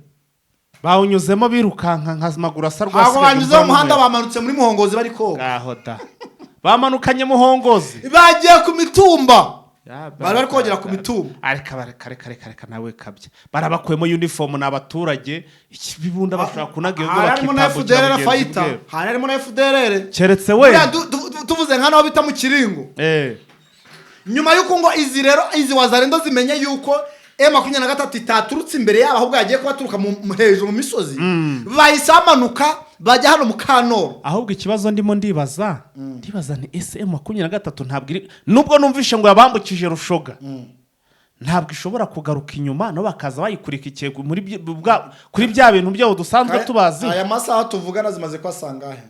Bawunyuzemo birukanka nka maguru asa. Ntabwo banyuze mu muhanda, bamanutse muri Muhongozi bari koga. Ngaho da, bamanukanye Muhongozi. Bagiye ku mitumba, bari bari kogera ku mitumba. Areka, bareka, reka, reka, reka nawe kabya, barabakuyemo uniform, ni abaturage, iki bibunda bashobora kunaga iyo. Hari harimo na Bakitambukira FDLR. mugenzi Fighter, bwe. hari harimo na FDLR. Keretse Buriya wenda tuvuze nka naho bita mu Kiringo. Nyuma y'uko ngo izi rero, izi wazarendo zimenye yuko M23 itaturutse imbere yabo, ahubwo yagiye kubaturuka hejuru mu misozi, bahise bamanuka bajya hano mu Kanoro. Ahubwo ikibazo ndimo ndibaza ni ese M23 ntabwo iri, nubwo numvishe ngo yabambukije Rushoga, ntabwo ishobora kugaruka inyuma nabo bakaza bayikurikiye muri kuri bya bintu byabo dusanzwe tubazi? Aya masaha tuvugana zimaze kuhasanga he?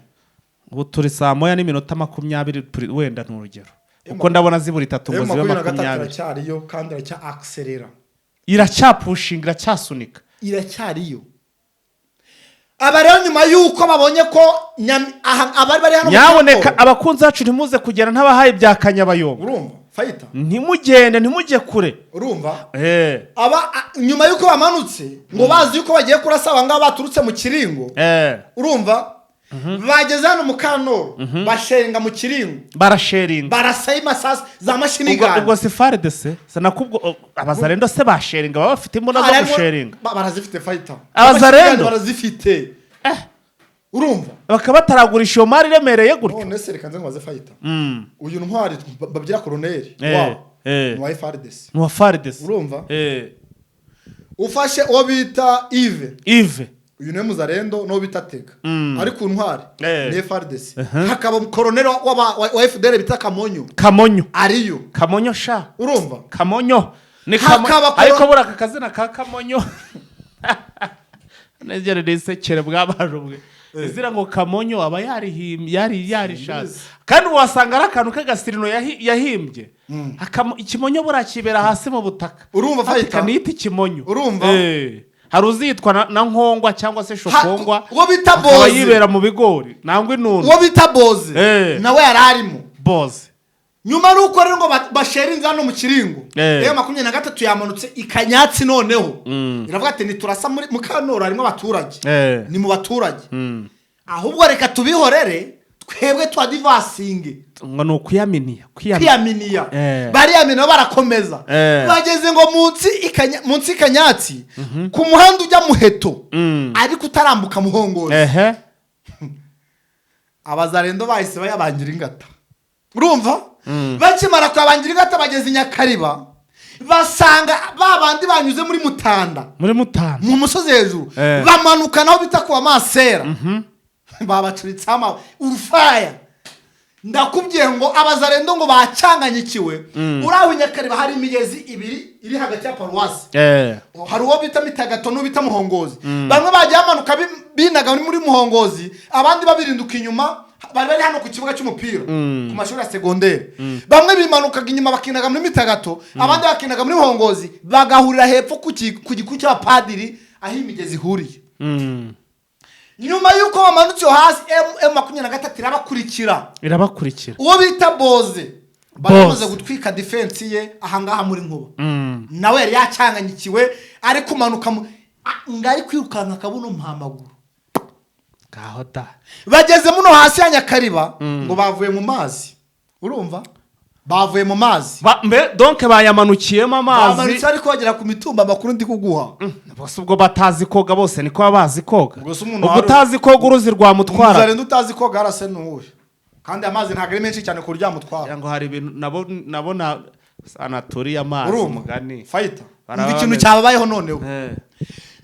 Ubu turi saa 1:20, wenda ni urugero, kuko ndabona zibura itatu ngo M zibe makumyabiri na gatatu 20. Iracyariyo kandi iracya accelera. Iracyapushinga, iracyasunika. Iracyariyo. Aba rero nyuma y'uko babonye ko abari bari hano mu Nyaboneka, Kanoro- abakunzi bacu, ntimuze kugera ntabahaye ibya Kanyabayonga. Urumva, fayita? Ntimugende, ntimujye kure. Urumva? Aba nyuma y'uko bamanutse ngo bazi yuko bagiye kurasa aba ngaba baturutse mu Kiringo, urumva, bageze hano mu Kanoro, bashenga mu Kiringo. Barasheringa. Barasayo amasasu za machine Ubwo gun. Ubwo si FARDC sinakubwo, Abazarendo se basheringa, baba bafite imbunda zo gusheringa? Barazifite, fayita. Abazarendo? Machine gun barazifite, urumva? Bakaba bataragurisha iyo mari iremereye gutyo? None se reka nze nkubaze, fayita. Uyu ntwari babyira koroneri wabo ni uwa FARDC. Ni uwa FARDC. Urumva? Ufashe uwo bita Ive, Ive. uyu niwe muzarendo, n'uwo bita Tega, ariko ntwari ni FARDC. Hakaba koroneri wa FDL bita Kamonyo. Kamonyo. Ariyo. Kamonyo sha. Urumva? Kamonyo ni Kamo- Hakaba Ariko buriya aka kazina ka Kamonyo negere nisekere bwabaje ubwe izira ngo Kamonyo aba yarihimbye, yari yarishatse, kandi wasanga ari akantu k'agasirino yahimbye. Ikimonyo buriya kibera hasi mu butaka. Urumva, Ati Fayita? kanita ikimonyo. Urumva? Hari uzitwa na nkongwa cyangwa se shokongwa, Uwo bita akaba Boze. yibera mu bigori nangwa intuntu. Uwo bita Boze nawe yari arimo. Boze. Nyuma y'uko rero ngo bashera hano mu Kiringo, M23 yamanutse ikanyatsi noneho iravuga ati: "Niturasa muri Mukanoro harimo abaturage, ni mu baturage, ahubwo reka tubihorere, twebwe tuadivasinge." Ngo ni ukuyaminiya, kwiyaminiya. Kwiyaminiya. Bariyamina, barakomeza. Bageze ngo munsi ikanyatsi ku muhanda ujya Muheto, ariko utarambuka Muhongozi, Abazarendo bahise bayabangira ingata. Urumva, bakimara kuyabangira ingata, bageze i Nyakariba, basanga ba bandi banyuze muri Mutanda, Muri Mutanda. mu musozi hejuru, bamanuka naho bita ku Bamasera, babacuritseho urufaya. Ndakubwiye ngo Abazarendo ngo bacanganyikiwe. Uri aho i Nyakariba hari imigezi ibiri iri hagati ya paruwasi. Hari uwo bita Mitagato n'uwo bita Muhongozi. Bamwe bagiye bamanuka binaga muri Muhongozi, abandi babirinduka inyuma. Bari hano ku kibuga cy'umupira ku mashuri ya segonderi. Bamwe bimanukaga inyuma bakinaga muri Mitagato, abandi bakinaga muri Muhongozi, bagahurira hepfo ku giku cy'abapadiri aho imigezi ihuriye. Nyuma y'uko bamanutse iyo hasi, M23 irabakurikira. Irabakurikira. Uwo bita Boze bamaze gutwika defense ye ahangaha muri Nkuba. Nawe yari yacanganyikiwe, ari kumanuka ngo ari kwirukanka akabuno mpamaguru. Ngaho da. Bageze muno hasi ya Nyakariba, ngo bavuye mu mazi. Urumva, bavuye mu mazi. Mbe donc bayamanukiyemo amazi? Bamanutse ariko bagera ku mitumba. Amakuru ndi kuguha, Bose ubwo batazi koga, bose niko baba bazi koga? Ubwo se umuntu Ubwo utazi koga uruzi rwamutwara? Umuzarendo utazi koga arase nuwuhe? Kandi amazi ntabwo ari menshi cyane ku buryo yamutwara. Kugira ngo hari ibintu nabo nabona sanaturiye amazi. Urumva, Umugani. fayita? Baraba Umva ikintu cyababayeho noneho.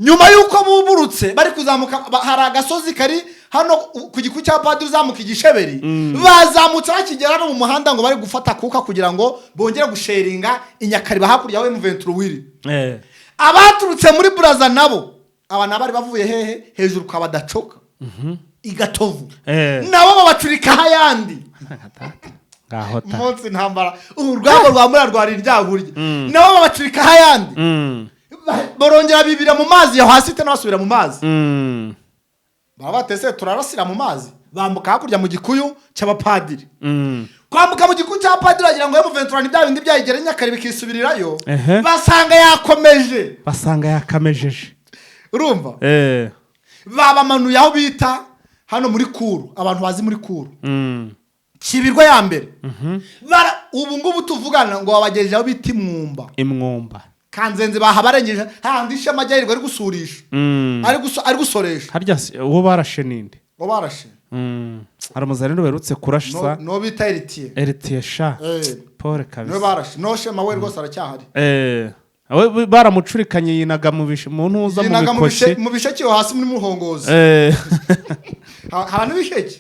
Nyuma y'uko buburutse bari kuzamuka, hari agasozi kari hano ku giku cya padiri uzamuka igisheberi. Bazamutse, bakigera hano mu muhanda, ngo bari gufata kuka kugira ngo bongere gusheringa inyakariba hakurya ya M23 wiri. Abaturutse muri Buraza nabo, aba nabo bari bavuye hehe? Hejuru kwa Badacoka i Gatovu. Nabo babacurikaho ayandi. Ngaho ta. Umunsi intambara urugamba rwa mura rwari ryahurye, nabo babacurikaho ayandi. Barongera bibira mu mazi yo hasi, tena basubira mu mazi. Baba batese turarasira mu mazi, bambuka hakurya mu gikuyu cy'abapadiri. Kwambuka mu gikuyu cy'abapadiri, wagira ngo M23 ni bya bindi byayigera Nyakare bikisubirirayo. Basanga yakomeje. Basanga yakamejeje. Urumva, babamanuye aho bita hano muri Kuru, abantu bazi muri Kuru, Kibirwa ya mbere. Ubu ngubu tuvugana ngo babagejeje aho bita Imwumba. Imwumba. Kanzenze bahabarengeje, hahandi Ishema ajya ari gusurisha, ari gusoresha. Harya uwo barashe ninde? Ngo barashe? Hari umuzarendo werutse kurasa. No bita Eritiye. Eritiye sha. Paul Niwe kabisa. barashe. No Shema we rwose aracyahari. We baramucurikanye, yinaga mu ntuza mu Yinaga mu bikoki. mu bisheke yo hasi muri Muhongozi. Haba n'ibisheke.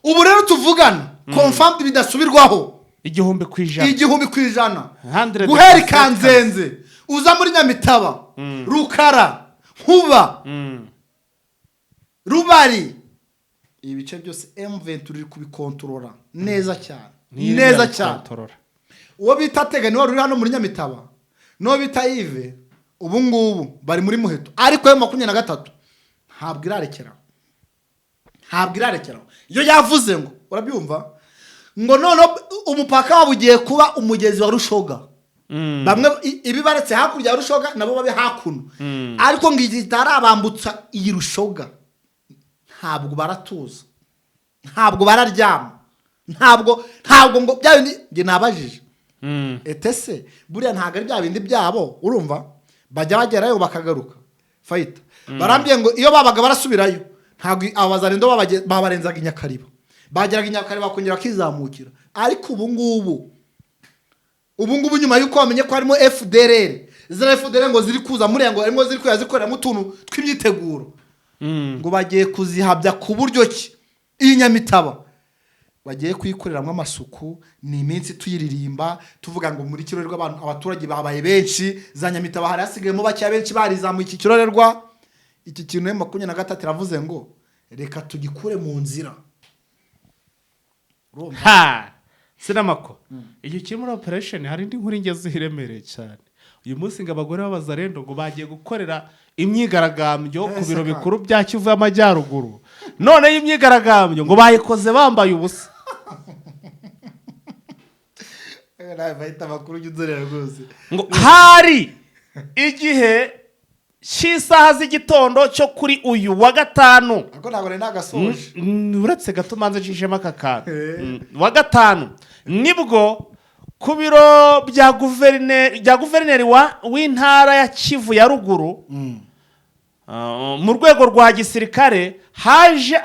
Ubu rero tuvugana, confirmed bidasubirwaho, 1000%. 1000%. 100%. Guhera i Kanzenze uza muri Nyamitaba, Rukara, Nkuba, Rubari, ibice byose M23 iri kubikontorora neza cyane. Niyo Neza cyane. irabikontorora. Uwo bita Tega niwe wari uri hano muri Nyamitaba, n'uwo bita Ive ubu ngubu bari muri Muheto, ariko yo 23 Ntabwo irarekeraho, ntabwo irarekeraho. Iyo yavuze ngo, urabyumva, ngo noneho umupaka wabo ugiye kuba umugezi wa Rushoga. Bamwe ibibaretse hakurya ya Rushoga, nabo babe hakuno, ariko ngo igihe itarabambutsa iyi Rushoga, ntabwo baratuza, ntabwo bararyama, ntabwo ngo bya bindi. Njye nabajije etese buriya ntabwo ari bya bindi byabo, urumva, bajya bagerayo bakagaruka. Fayita barambwiye ngo iyo babaga barasubirayo, ntabwo abazarendo babarenzaga i Nyakariba, bageraga i Nyakariba bakongera bakizamukira. Ariko ubu ngubu nyuma y'uko bamenye ko harimo FDLR, ziriya FDLR ngo ziri kuza muri ngo harimo ziri kuza zikoreramo utuntu tw'imyiteguro, ngo bagiye kuzihabya ku buryo ki iyi Nyamitaba bagiye kuyikoreramo amasuku. Ni iminsi tuyiririmba tuvuga ngo muri Kirorerwa abantu, abaturage babaye benshi, za Nyamitaba hari hasigayemo bakeya, benshi barizamuye iki Kirorerwa. Iki kintu M23 iravuze ngo reka tugikure mu nzira. Urumva? Ha, sinamako igihe kiri muri operation. Hari indi nkuru ingeze iremereye cyane uyu munsi, ngo abagore b'abazarendo ngo bagiye gukorera imyigaragambyo ku biro bikuru bya Kivu y'Amajyaruguru. None imyigaragambyo ngo bayikoze bambaye ubusa. Nawe bahita amakuru ujya unzanira rwose. Ngo hari igihe cy'isaha z'igitondo cyo kuri uyu wa gatanu. Ariko ntabwo nari nagasoje. Uretse gato manze nshishemo aka kantu. Wa gatanu nibwo ku biro bya guverineri w'intara ya Kivu ya Ruguru, mu rwego rwa gisirikare, haje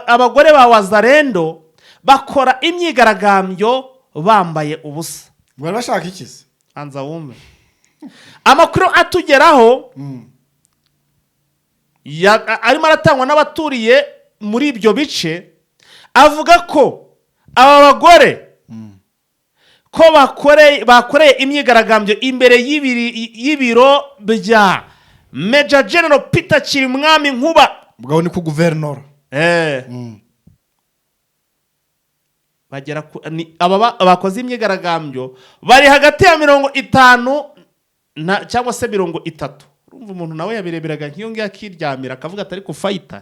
abagore ba wazarendo bakora imyigaragambyo bambaye ubusa. Bari bashaka iki se? Anza wumve amakuru atugeraho arimo aratangwa n'abaturiye muri ibyo bice, avuga ko aba bagore ko bakoreye imyigaragambyo imbere y'ibiro bya Major General Peter Kirimwami Nkuba. Ubwo ni ku guverinora. Bagera ku ni aba bakoze imyigaragambyo bari hagati ya 50 na cyangwa se 30. Urumva umuntu nawe yabireberaga nk'iyo ngiyo akiryamira, akavuga ati ariko fayita,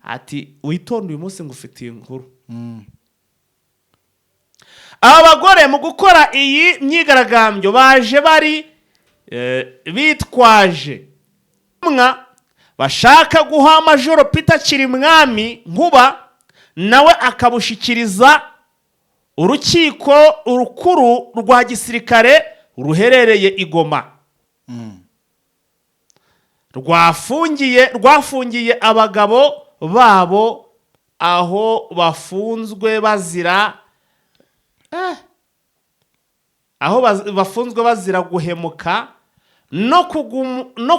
ati witonde uyu munsi ngufitiye inkuru. Aba bagore mu gukora iyi myigaragambyo baje bari bitwaje mwa bashaka guha Majoro Peter Kirimwami Nkuba, nawe akabushikiriza urukiko rukuru rwa gisirikare ruherereye i Goma, rwafungiye abagabo babo aho bafunzwe bazira aho bafunzwe bazira guhemuka no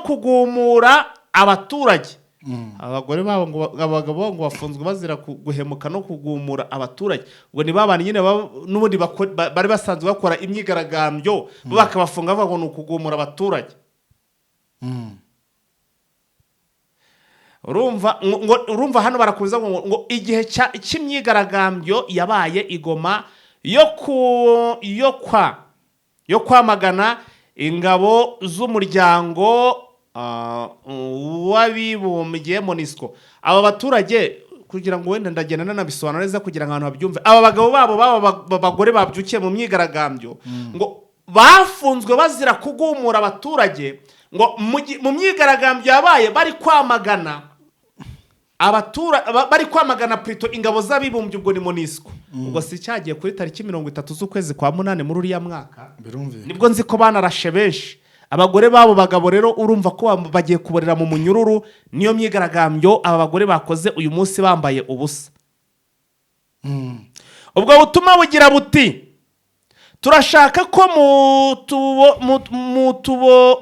kugumura abaturage. Abagore babo ngo abagabo babo ngo bafunzwe bazira guhemuka no kugumura abaturage. Ubwo ni babana nyine n'ubundi bari basanzwe bakora imyigaragambyo, bo bakabafunga bavuga ngo ni ukugumura abaturage. Urumva urumva hano barakuza ngo igihe cy'imyigaragambyo yabaye i Goma yo kwamagana ingabo z'umuryango w'abibumbye MONUSCO. Aba baturage, kugira ngo wenda ndagenda nanabisobanura neza kugira ngo abantu babyumve, aba bagabo babo baba bagore babyukiye mu myigaragambyo ngo bafunzwe bazira kugumura abaturage, ngo mu myigaragambyo yabaye bari kwamagana bari kwamagana plutôt ingabo z'abibumbye, ubwo ni MONUSCO. Ubwo si cyagiye kuri tariki 30 z'ukwezi kwa munani muri uriya mwaka. Birumvikana. Nibwo nzi ko banarashe benshi abagore babo bagabo. Rero urumva ko bagiye kuborera mu munyururu. Niyo myigaragambyo aba bagore bakoze uyu munsi bambaye ubusa. Ubwo butumwa bugira buti: "Turashaka ko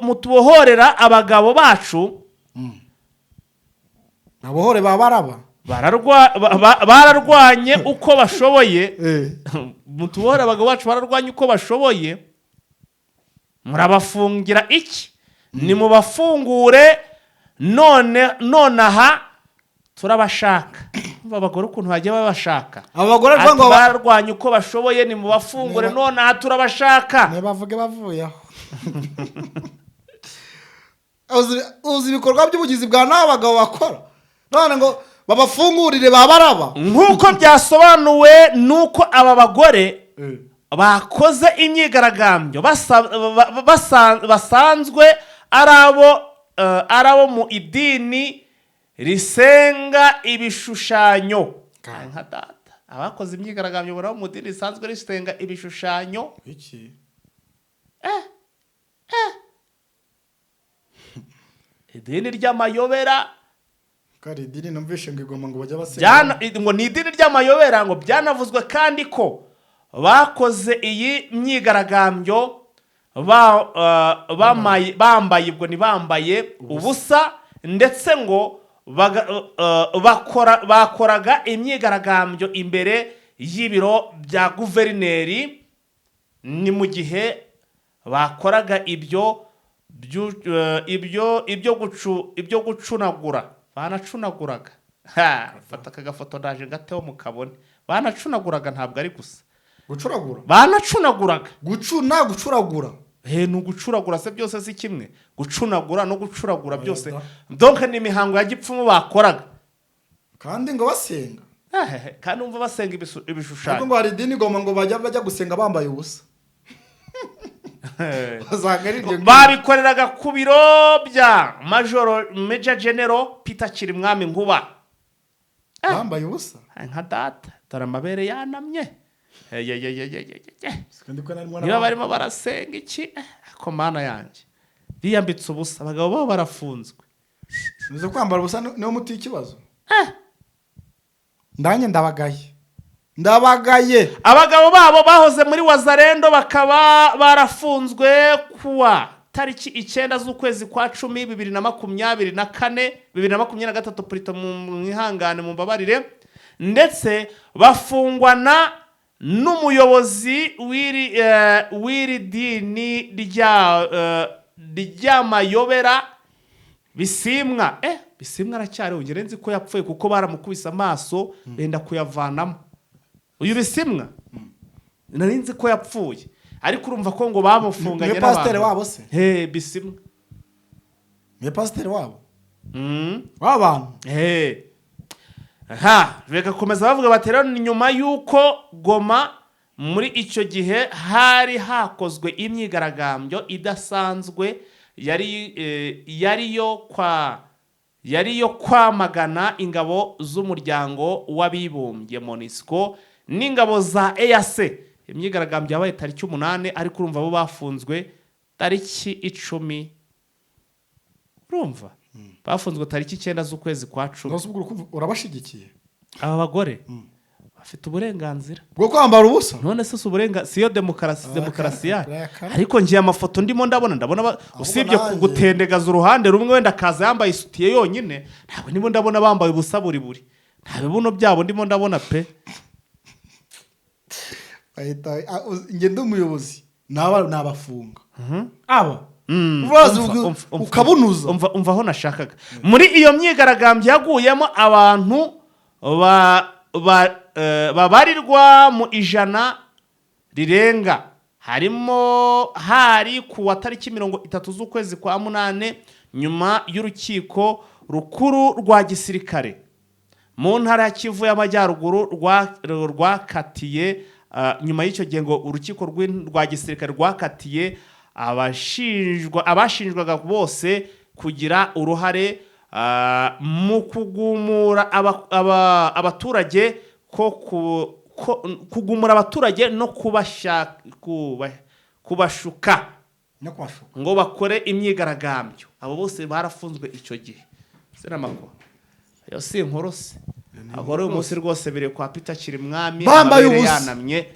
mutubohorera abagabo bacu." Abohore ba baraba. Bararwanye uko bashoboye. Mutubohore abagabo bacu, bararwanye uko bashoboye. Murabafungira iki? Nimubafungure none nonaha, turabashaka. Umva abagore ukuntu bagiye babashaka. Abo bagore Ati bavuga ngo bararwanye uko bashoboye, nimubafungure nonaha, turabashaka. Ntibavuge bavuye aho. Uzi ibikorwa by'ubugizi bwa nabi abagabo bakora, none ngo babafungurire babaraba. Nk'uko byasobanuwe, nuko aba bagore bakoze imyigaragambyo basanzwe ari abo mu idini risenga ibishushanyo. Nka data, abakoze imyigaragambyo bari abo mu idini risanzwe risenga ibishushanyo. Iki? Idini ry'amayobera. Kari idini numvishe ngo igomba ngo bajya basenga. Ngo ni idini ry'amayobera. Ngo byanavuzwe kandi ko bakoze iyi myigaragambyo bambaye, ubwo ni bambaye ubusa, ndetse ngo bakoraga imyigaragambyo imbere y'ibiro bya guverineri. Ni mu gihe bakoraga ibyo ibyo gucunagura, banacunaguraga. Ha, fata aka gafoto, ndaje gateho mukabone. Banacunaguraga, ntabwo ari gusa. Gucuragura. Banacunaguraga. Gucuna, gucuragura. He, ni ugucuragura se? Byose si kimwe? Gucunagura no gucuragura byose. Oya. Donc ni imihango ya gipfumu bakoraga. Kandi ngo basenga. Ehehe, kandi umva basenga Ariko ibishushanyo. ngo hari idini igomba ngo bajya gusenga bambaye ubusa, basanga ari iryo ngiryo. Babikoreraga ku biro bya Majoro Major General Peter Kirimwami Nkuba. Bambaye ubusa. Ay, nka data, dore amabere yanamye. Eyeyeyeyeye. Kandi ko narimo Niba barimo barasenga iki? Ko mana yanjye, biyambitse ubusa, abagabo babo barafunzwe. Uzi kwambara ubusa niwo muti w'ikibazo. Ndanjye ndabagaye, ndabagaye. Abagabo babo bahoze muri Wazalendo bakaba barafunzwe kuwa tariki 9 z'ukwezi kwa 10 2024, 2023 plutôt, mu mwihangane mumbabarire, ndetse bafungwana n'umuyobozi w'iri dini ry'amayobera Bisimwa. Bisimwa aracyariho? Ngere nzi ko yapfuye kuko baramukubise amaso benda kuyavanamo. Uyu Bisimwa nari nzi ko yapfuye, ariko urumva ko ngo bamufunganye. Niwe pasiteri wabo se? He, Bisimwa. Niwe pasiteri wabo w'abantu. He. Ha, bagakomeza bavuga bati rero ni nyuma y'uko Goma muri icyo gihe hari hakozwe imyigaragambyo idasanzwe yari yo kwamagana ingabo z'Umuryango w'Abibumbye MONUSCO n'ingabo za EAC. Imyigaragambyo yabaye tariki 8, ariko urumva bo bafunzwe tariki 10. Urumva bafunzwe tariki 9 z'ukwezi kwa 10. Rwose ubwo uri urabashigikiye? Aba bagore bafite uburenganzira bwo kwambara ubusa. None se si uburenga si yo demokarasi? Demokarasi yayo. Ariko ngiye amafoto ndimo ndabona usibye kugutendegaza uruhande rumwe, wenda akaza yambaye isutiye yonyine, ntabwo ndimo ndabona bambaye ubusa buri buri. Nta bibuno byabo ndimo ndabona pe. Bahita njye ndi umuyobozi naba nabafunga aba. Urazi ukabunuza. Umva aho nashakaga. Muri iyo myigaragambyo yaguyemo abantu babarirwa mu ijana rirenga, harimo hari ku wa tariki 30 z'ukwezi kwa munane, nyuma y'urukiko rukuru rwa gisirikare mu ntara ya Kivu y'Amajyaruguru rwakatiye, nyuma y'icyo gihe ngo urukiko rwa gisirikare rwakatiye abashinjwaga bose kugira uruhare mu kugumura abaturage kugumura abaturage no kubashuka No kubashuka. ngo bakore imyigaragambyo. Abo bose barafunzwe icyo gihe. Sinamakuru ayo si inkuru se? Ahora uyu munsi rwose biri kwa Peter Kirimwami. Bambaye Amabere ubusa. yanamye.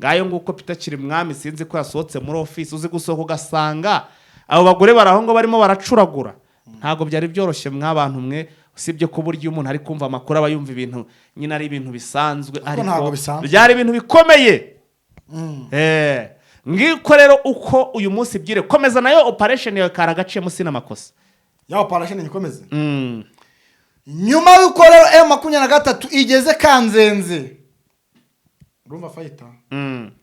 Ngayo nguko Peter Kirimwami, sinzi ko yasohotse muri office. Uzi gusohoka ugasanga abo bagore bari aho ngo barimo baracuragura? Ntabwo byari byoroshye mw'abantu mwe, usibye ko burya iyo umuntu ari kumva amakuru aba yumva ibintu nyine ari ibintu bisanzwe, Ariko ntabwo bisanzwe. Byari ibintu bikomeye. Ngiko rero uko uyu munsi byire. Komeza nayo operation yawe, kari agaciyemo sinamakosa. Ya operation ikomeze. Nyuma y'uko rero M23 igeze Kanzenze, urumva fayita,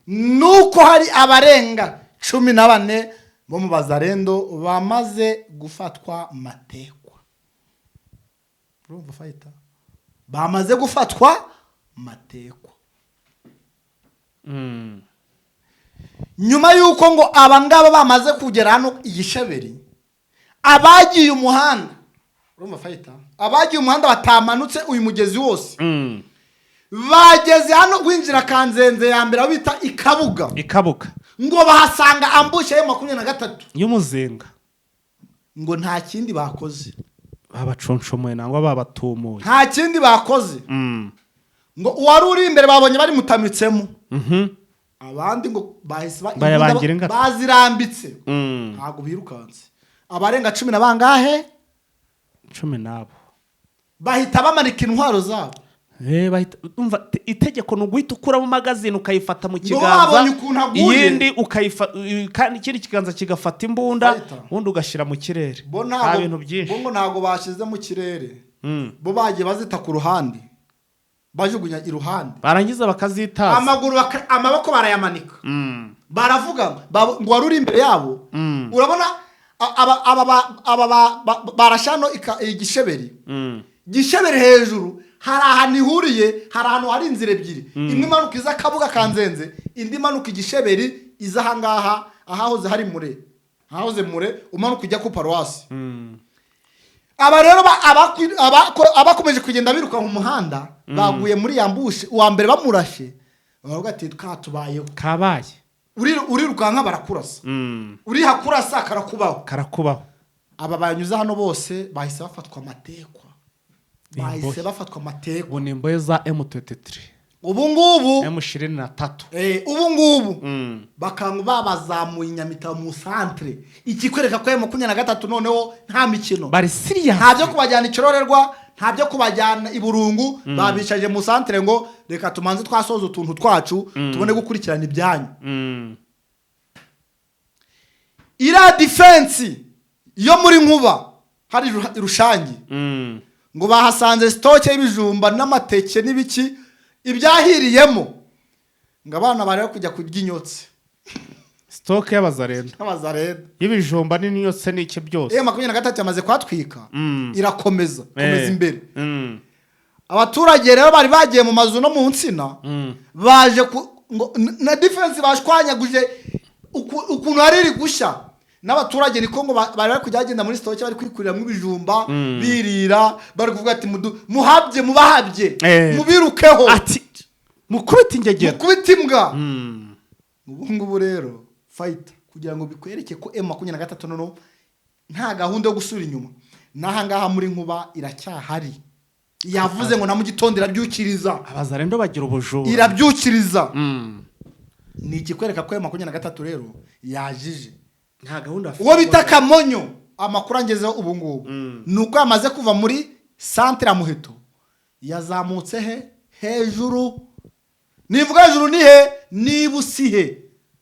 nuko hari abarenga 14. Bo mu Bazarendo bamaze gufatwa matekwa. Urumva, fighter, bamaze gufatwa matekwa nyuma y'uko ngo aba ngaba bamaze kugera hano igisheberi. Abagiye umuhanda, urumva, fighter, abagiye umuhanda batamanutse uyu mugezi wose, bageze hano winjira Kanzenze ya mbere, aho bita Ikabuga. Ikabuga. Ngo bahasanga ambush ya 23 y'umuzinga. Ngo nta kindi bakoze. Babaconcomoye nangwa babatumuye. Nta kindi bakoze. Ngo uwari uri imbere babonye barimutamitsemo. Abandi ngo bahise Bayabangira ingata. bazirambitse. Ntabwo birukanse, abarenga cumi na bangahe? 10 n'abo. Bahita bamanika intwaro zabo. Umva, itegeko ni uguhita ukuramo magazine ukayifata mu Ngo kiganza, babonye ukuntu aguye. iyindi kandi ikindi kiganza kigafata imbunda, Fighter. ubundi ugashyira mu kirere. Bo Nta ntabwo bintu byinshi. Bo ngo ntabwo bashyize mu kirere. Bo bagiye bazita ku ruhande, bajugunya iruhande. Barangiza bakazitaza. Amaguru amaboko barayamanika. Baravuga ngo wari uri imbere yabo. Urabona aba barashano igisheberi. Gisheberi hejuru hari ahantu ihuriye, hari ahantu hari inzira ebyiri: imwe imanuka iza Kabuga Kanzenze, indi imanuka Igisheberi iza ahangaha ahahoze hari mure, ahahoze mure, umanuka ujya ku paruwasi. Aba rero abakomeje kugenda biruka mu muhanda baguye muri ambush. Uwa mbere bamurashe, baravuga ati: "Katubayeho." Kabaye. Urirukanka barakurasa. Uriha kurasa karakubaho. Karakubaho. Aba banyuze hano bose bahise bafatwa amatekwa, bahise Imbohe. bafatwa amatekwa. Ubu ni imbohe za M23. Ubu ngubu M23. Ubu ngubu bakanga babazamuye Inyamitabo mu santere, ikikwereka ko M23 noneho nta mikino. Bari serious. Nta byo kubajyana Ikirorerwa, nta byo kubajyana i Burungu. Babicaje mu santere ngo reka tumanze twasoza utuntu twacu, tubone gukurikirana ibyanyu. Iriya defense yo muri Nkuba hari Rushangi, ngo bahasanze stock y'ibijumba n'amateke n'ibiki ibyahiriyemo, ngo abana bari kujya kurya inyotsi. Stock y'Abazarenda. N'Abazarenda. Y'ibijumba n'inyotsi n'iki byose. M23 yamaze kuhatwika. Irakomeza komeza imbere. Abaturage rero bari bagiye mu mazu no mu nsina, baje ku ngo na defense bashwanyaguje ukuntu hari iri gushya n'abaturage, niko ngo bari bari kujya bagenda muri stock, bari kwikuriramo ibijumba birira, bari kuvuga ati: "Muhabye, mubahabye, mubirukeho." Ati mukubite ingegera. Mukubite imbwa. Ubu ngubu rero, fighter, kugira ngo bikwereke ko M23 noneho nta gahunda yo gusubira inyuma, n'aha ngaha muri Nkuba iracyahari. Yavuze ngo na mu gitondo irabyukiriza. Abazarendo bagira ubujura. Irabyukiriza. Ni ikikwereka ko M23 rero yajije. Nta gahunda bafite. Uwo bita Kamonyo, amakuru angezeho ubu ngubu ni uko yamaze kuva muri santere ya Muheto, yazamutse he hejuru. Nivuga hejuru ni he? Ni Busihe,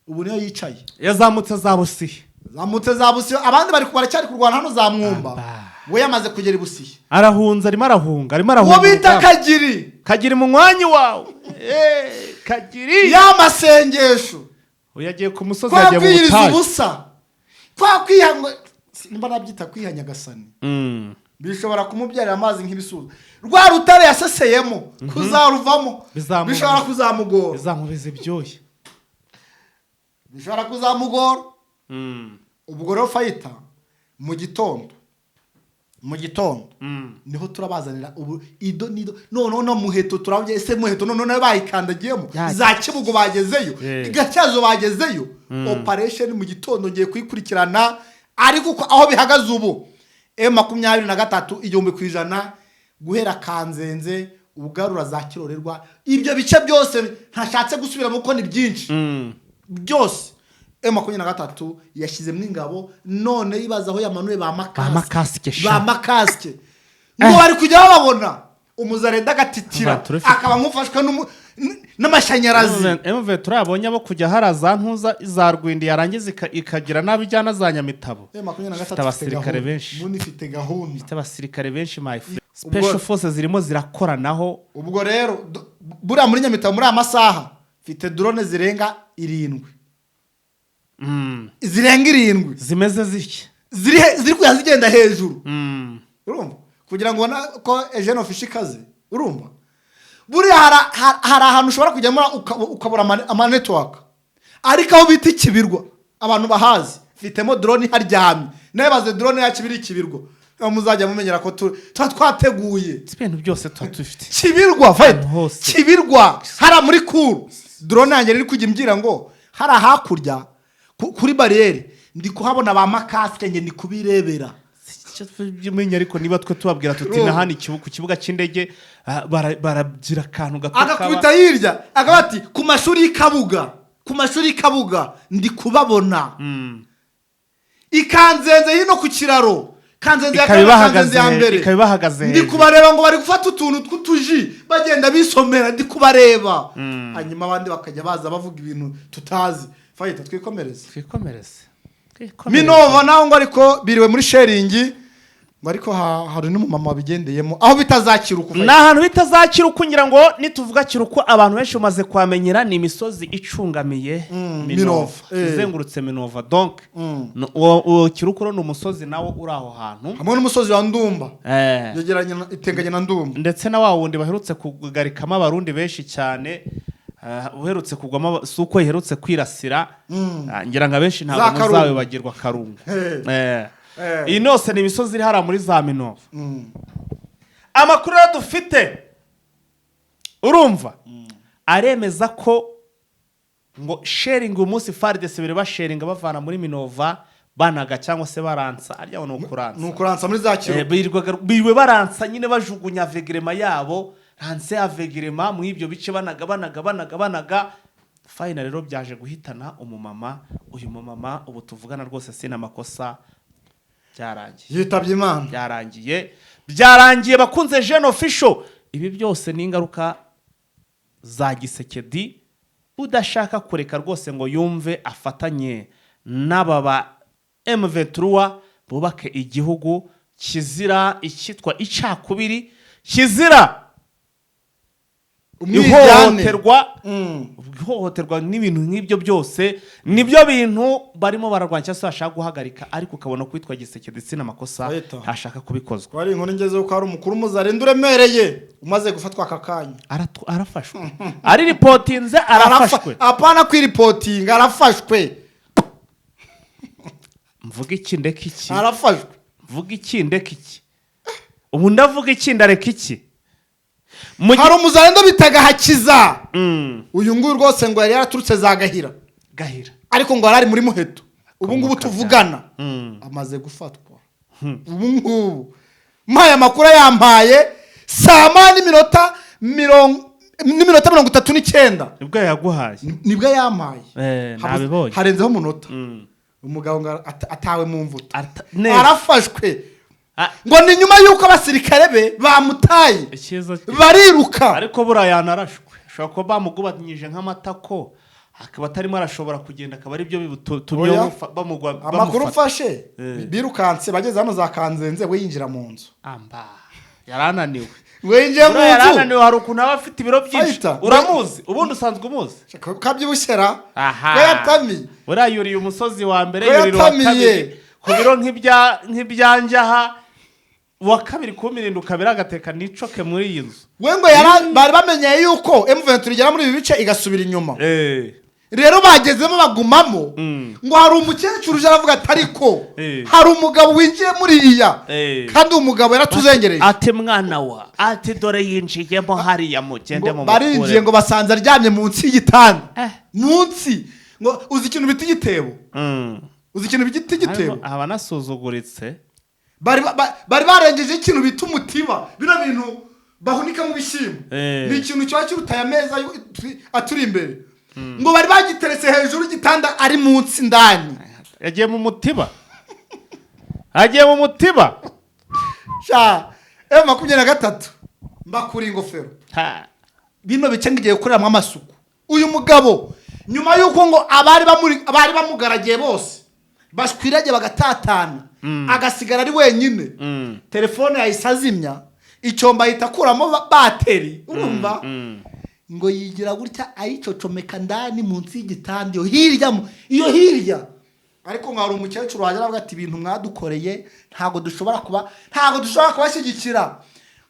ubu niyo yicaye. Yazamutse za Busihe. Zamutse za Busihe. Abandi bari baracyari kurwana hano za Mwumba. Aba. We yamaze kugera i Busihe. Arahunze, arimo arahunga, arimo arahunga Uwo bita urugamba. Kagiri. Kagiri mu mwanya wawe. Kagiri. Ya masengesho. Uyu yagiye ku musozi, Kwa yagiye mu kwiyiriza butayu. ubusa, kwa kwiha, ngo nimba nabyita kwiha Nyagasani, bishobora kumubyarira amazi nk'ibisubizo. Rwa rutare yaseseyemo, kuzaruvamo bishobora kuzamugora. Bizamubiza ibyuya. Bishobora kuzamugora. Ubwo rero, fighter, mu gitondo niho turabazanira ubu ido nido. Noneho no Muheto turabye. Ese Muheto noneho nayo bayikandagiyemo? Za Kibugo bagezeyo? Gatyazo bagezeyo? Operation mu gitondo ngiye kuyikurikirana, ariko uko aho bihagaze ubu, M23 1000% guhera Kanzenze ugarura za Kirorerwa, ibyo bice byose ntashatse gusubiramo kuko ni byinshi, byose M23 yashyizemo ingabo. None yibaza aho yamanuye ba Ba makasike sha. Ba makasike ngo bari kujya bababona, umuzarenda agatitira, akaba nk'ufashwe n'amashanyarazi. MV turabonye abo kujya hara za ntuza za Rwindi, yarangiza ikagira n'abo ijyana za Nyamitabo. M23 Ifite abasirikare gahunda. benshi. Ubundi ifite gahunda. Ifite abasirikare benshi, my friend. Special forces zirimo zirakoranaho. Ubwo rero buriya muri Nyamitabo muri aya masaha mfite drone zirenga 7. Zirenga 7. Zimeze zitya. Ziri kujya zigenda hejuru, urumva, kugira ngo ubone ko Eugene Official ikaze. Urumva, buriya hari ahantu ushobora kujyamo ukabura ama network, ariko aho bita Ikibirwa, abantu bahazi, mfitemo drone iharyamye. Nawe baze drone yacu ibiri Ikibirwa. Niba muzajya mumenyera ko tuba twateguye. Ibintu byose tuba dufite. Kibirwa fight. Ahantu hose. Kibirwa hariya muri kuru, drone yanjye iri kujya imbwira ngo hariya hakurya kuri bariyeri ndi kuhabona ba makasike, njye ndi kubirebera. By'umenya, ariko niba twe tubabwira tuti na hano ku kibuga cy'indege, baragira akantu gato. Agakubita hirya akaba ati ku mashuri y'Ikabuga, ku mashuri y'Ikabuga ndi kubabona. Ikanzenze hino ku kiraro, Kanzenze ya Ikaba kabiri, ibahagaze Kanzenze ya mbere, ikaba ibahagaze ndi hejuru. kubareba ngo bari gufata utuntu tw'utuji bagenda bisomera, ndi kubareba. Hanyuma abandi bakajya baza bavuga ibintu tutazi. Fayita, twikomereze. Twikomereze, twikomereze. Minova naho ngo ariko biriwe muri shelling, ngo ariko hari n'umumama wabigendeyemo aho bitazakira uku. Ni ahantu bita Kiruku. Ngira ngo nituvuga Kiruku, abantu benshi bamaze kuhamenyera, ni imisozi icungamiye Minova. Minova, eh. Izengurutse Minova. Donc uwo Kiruku rero ni umusozi nawo uri aho hantu. Hamwe n'umusozi wa Ndumba. Yegeranye iteganye na Ndumba. Ndetse na wa wundi baherutse kugarikamo Abarundi benshi cyane, uherutse kugwamo si uko iherutse kwirasira. Ngira ngo abenshi ntabwo Za Karungu. muzabibagirwa Karungu. Iyi yose ni imisozi iri hariya muri za Minova. Amakuru rero dufite, urumva, aremeza ko ngo shelling uyu munsi FARDC biri bashellinga bavana muri Minova, banaga cyangwa se baransa, arya ni ukuransa. Ni ukuransa muri za Kiruku. Biriwe baransa nyine, bajugunya avegrema yabo, ranse avegrema muri ibyo bice, banaga, banaga, banaga, banaga. Fayina rero byaje guhitana umumama. Uyu mumama ubu tuvugana rwose sina amakosa, byarangiye. Yitabye Imana. Byarangiye, byarangiye. Bakunze Jeune Official, ibi byose ni ingaruka za Gisekedi udashaka kureka rwose ngo yumve afatanye n'aba ba M23 bubake igihugu kizira icyitwa icakubiri, kizira Umwiryane. ihohoterwa, ihohoterwa n'ibintu nk'ibyo byose. Nibyo bintu barimo bararwanya cyangwa se bashaka guhagarika, ariko ukabona ko witwa Gisekedi sina amakosa Leta. ntashaka kubikozwa. Ko hari inkuru ngezeho ko hari umukuru muzarenda uremereye umaze gufatwa aka kanya. Arafashwe, ari ripotinze, arafashwe. Apana kwiripotinga, arafashwe. Mvuga iki ndeka iki? Arafashwe. Mvuga iki ndeka iki? Ubu ndavuga iki, ndareka iki? Hari umuzarendo bitaga Hakiza. Uyu nguyu rwose ngo yari yaraturutse za Gahira. Gahira. Ariko ngo yari ari muri Muheto. Ubu ngubu Akomoka. tuvugana amaze gufatwa. Ubu ngubu mpaye amakuru, yampaye saa 1 n'iminota 39. Nibwo yaguhaye? Nibwo yampaye. Nabibonye. Harenzeho umunota. Umugabo ngo atawe mu mvuto. Neza. Arafashwe. Ah. Ngo ni nyuma y'uko abasirikare be bamutaye Icyiza bariruka. Ariko buriya yanarashwe, ashobora kuba bamugubanyije nk'amatako, akaba atarimo arashobora kugenda, akaba aribyo bitumye Oya. bamugwa Amakuru bamufata. mfashe, birukanse bageze hano za Kanzenze, we yinjira mu nzu. Amba yarananiwe. We yinjiye mu Buriya nzu. yarananiwe, hari ukuntu aba afite ibiro byinshi. Fighter. Uramuzi? Ubundi usanzwe umuzi? Kabyibushyera. Aha. Ko yatamiye. Buriya yuriye umusozi wa mbere, Ko yurira uwa yatamiye. kabiri ku biro nk'ibyanjyaha, uwa kabiri kumirinda ukabira agateka nicoke muri iyi nzu. We ngo bari bamenyeye yuko M23 igera muri ibi bice igasubira inyuma. Rero bagezemo bagumamo. Ngo hari umukecuru uje aravuga ati ariko hari umugabo winjiye muriya, kandi uwo mugabo yaratuzengereje. Ati mwana wa, ati dore yinjiyemo hariya, mugende Ngo mu barinjiye, ngo basanze aryamye munsi y'igitanda. Eh. Munsi, ngo uzi ikintu bita igitebo? Uzi ikintu bita igitebo? Aba anasuzuguritse. Bari barengeje ikintu bita umutiba, bino bintu bahunikamo ibishyimbo. Ni ikintu kiba kirutaye ameza aturi imbere. Ngo bari bagiteretse hejuru y'igitanda, ari munsi ndani. Yagiye mu mutiba, agiye mu mutiba. Sha, M23 mbakura ingofero. Ha. Bino bice ngo igiye gukoreramo amasuku. Uyu mugabo nyuma y'uko ngo abari bamugaragiye bose bashwirage bagatatana, agasigara ari wenyine, telefone yahise azimya, icyombo ahita akuramo bateri, urumva. Ngo yigira gutya, ayicocomeka ndani munsi y'igitanda iyo hirya iyo hirya. Ariko ngo hari umukecuru waje aravuga ati: "Ibintu mwadukoreye, ntabwo dushobora kubashyigikira."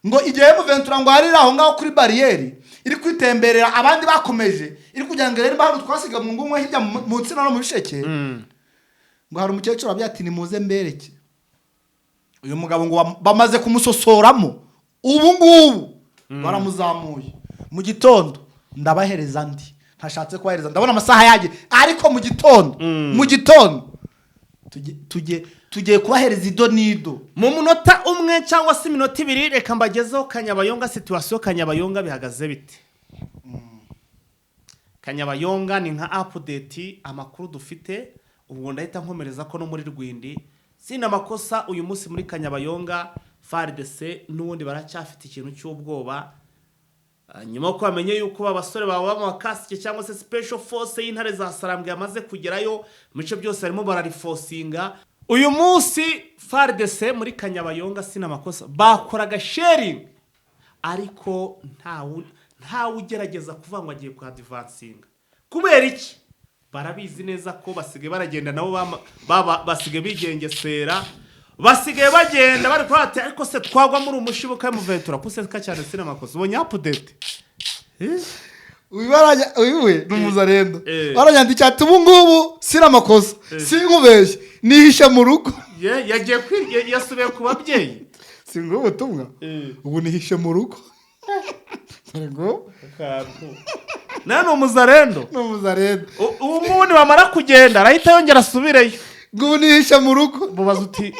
Ngo igihe M23 ngo harira aho ngaho kuri bariyeri, iri kwitemberera, abandi bakomeje, iri kugira ngo irebe hano twasiga mu ngumwe hirya mu nsina no mu bisheke. Ngo hari umukecuru wabwiye ati: "Nimuze mbereke uyu mugabo." Ngo bamaze kumusosoramo, ubu ngubu baramuzamuye. Mu gitondo ndabahereza andi, ntashatse kubahereza, ndabona amasaha yagiye, ariko mu gitondo tugiye kubahereza ido n'ido. Mu munota umwe cyangwa se iminota 2, reka mbagezeho Kanyabayonga. Situation Kanyabayonga bihagaze bite? Kanyabayonga ni nka update, amakuru dufite. Ubwo ndahita nkomereza ko no muri Rwindi sina amakosa. Uyu munsi muri Kanyabayonga, FARDC n'ubundi baracyafite ikintu cy'ubwoba. Nyuma yo bamenye yuko abasore bawe b'amakasike cyangwa se special force y'intare za Sarambwe yamaze kugerayo mu bice byose, barimo bararifosinga. Uyu munsi FARDC muri Kanyabayonga, sina amakosa, bakoraga shelling, ariko ntawe ugerageza kuvuga ngo agiye kuhadivansinga. Kubera iki? Barabizi neza ko basigaye baragenda nabo basigaye bigengesera, basigaye bagenda bari kuvuga ati: "Ariko se twagwa muri umushibuka M23?" Kuseka cyane, sina amakosa, ubonye update? Uyu we ni umuzarendo. Baranyandikiye ati: "Ubu ngubu sina amakosa, sinkubeshye, nihishe mu rugo." Ye, yagiye yasubiye ku babyeyi. Si ngubu ubutumwa? Ubu nihishe mu rugo. Dore ngo Nawe ni umuzarendo. Ni umuzarendo. Ubu ngubu nibamara kugenda arahita yongera asubireyo. Ngo ubu nihishe mu rugo. Mubaza uti: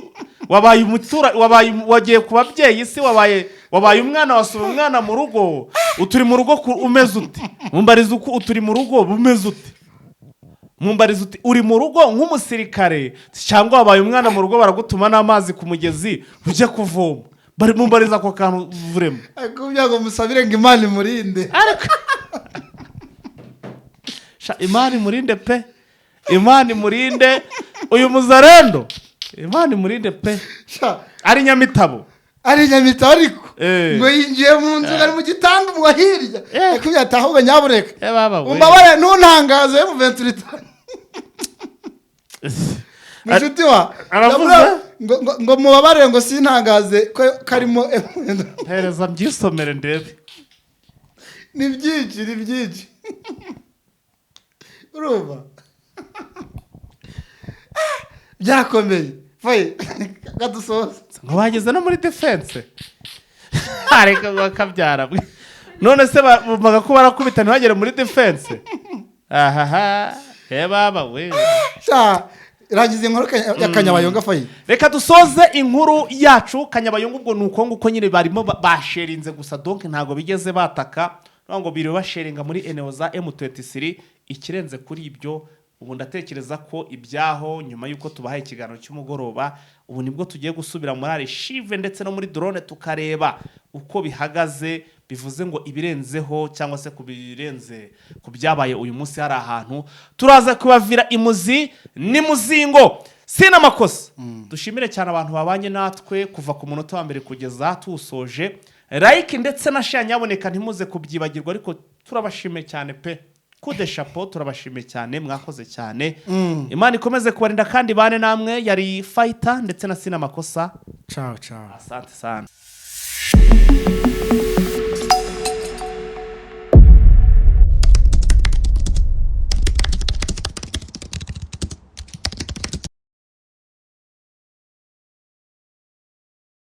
"Wabaye umutura, wabaye, wagiye ku babyeyi se, wabaye umwana, wasuba umwana mu rugo, uturi mu rugo umeze ute?" Mumbariza uko uturi mu rugo bumeze ute. Mumbariza uti: "Uri mu rugo nk'umusirikare cyangwa wabaye umwana mu rugo, baragutuma n'amazi ku mugezi ujye kuvoma?" Bari mumbariza ako kantu vuremo. Akubwira ngo musabire ngo Imana imurinde. Ariko sha, Imana imurinde pe, Imana imurinde uyu muzarendo, Imana imurinde pe. Sha, ari Nyamitabo. Ari Nyamitabo, ariko ngo yinjiye mu nzu, ari mu gitanda umwa hirya. Akubwira ati: "Ahubwo nyabureka, baba we. umbabare, ntuntangaze M23." Mushuti wa Aravuze? Ngo mubabare, ngo sintangaze ko karimo M23. Hereza mbyisomere ndebe. Ni byinshi, ni byinshi, urumva byakomeye. Faye kadusoza. Ngo bageze no muri defense, ariko bakabyara none se bumvaga ko barakubita ntibagere muri defense? Ahaha, baba we. Sha, rangiza inkuru ya Kanyabayonga, Faye. Reka dusoze inkuru yacu Kanyabayonga. Ubwo ni uko nguko nyine barimo basherinze gusa, donc ntabwo bigeze bataka ngo biriwe basheringa muri eneo za M23. Ikirenze kuri ibyo, ubu ndatekereza ko ibyaho nyuma y'uko tubahaye ikiganiro cy'umugoroba, ubu nibwo tugiye gusubira muri archive ndetse no muri drone tukareba uko bihagaze. Bivuze ngo ibirenzeho cyangwa se ku birenze ku byabaye uyu munsi, hari ahantu turaza kubavira imuzi n'imuzingo. Sina amakosa, dushimire cyane abantu babanye natwe kuva ku munota wa mbere kugeza tuwusoje. Like ndetse na share nyaboneka ntimuze kubyibagirwa. Ariko turabashimiye cyane pe, kude chapeau, turabashimiye cyane, mwakoze cyane. Imana ikomeze kubarinda kandi bane namwe. Yari Fayita ndetse na Sina Makosa. Ciao ciao. Asante sana.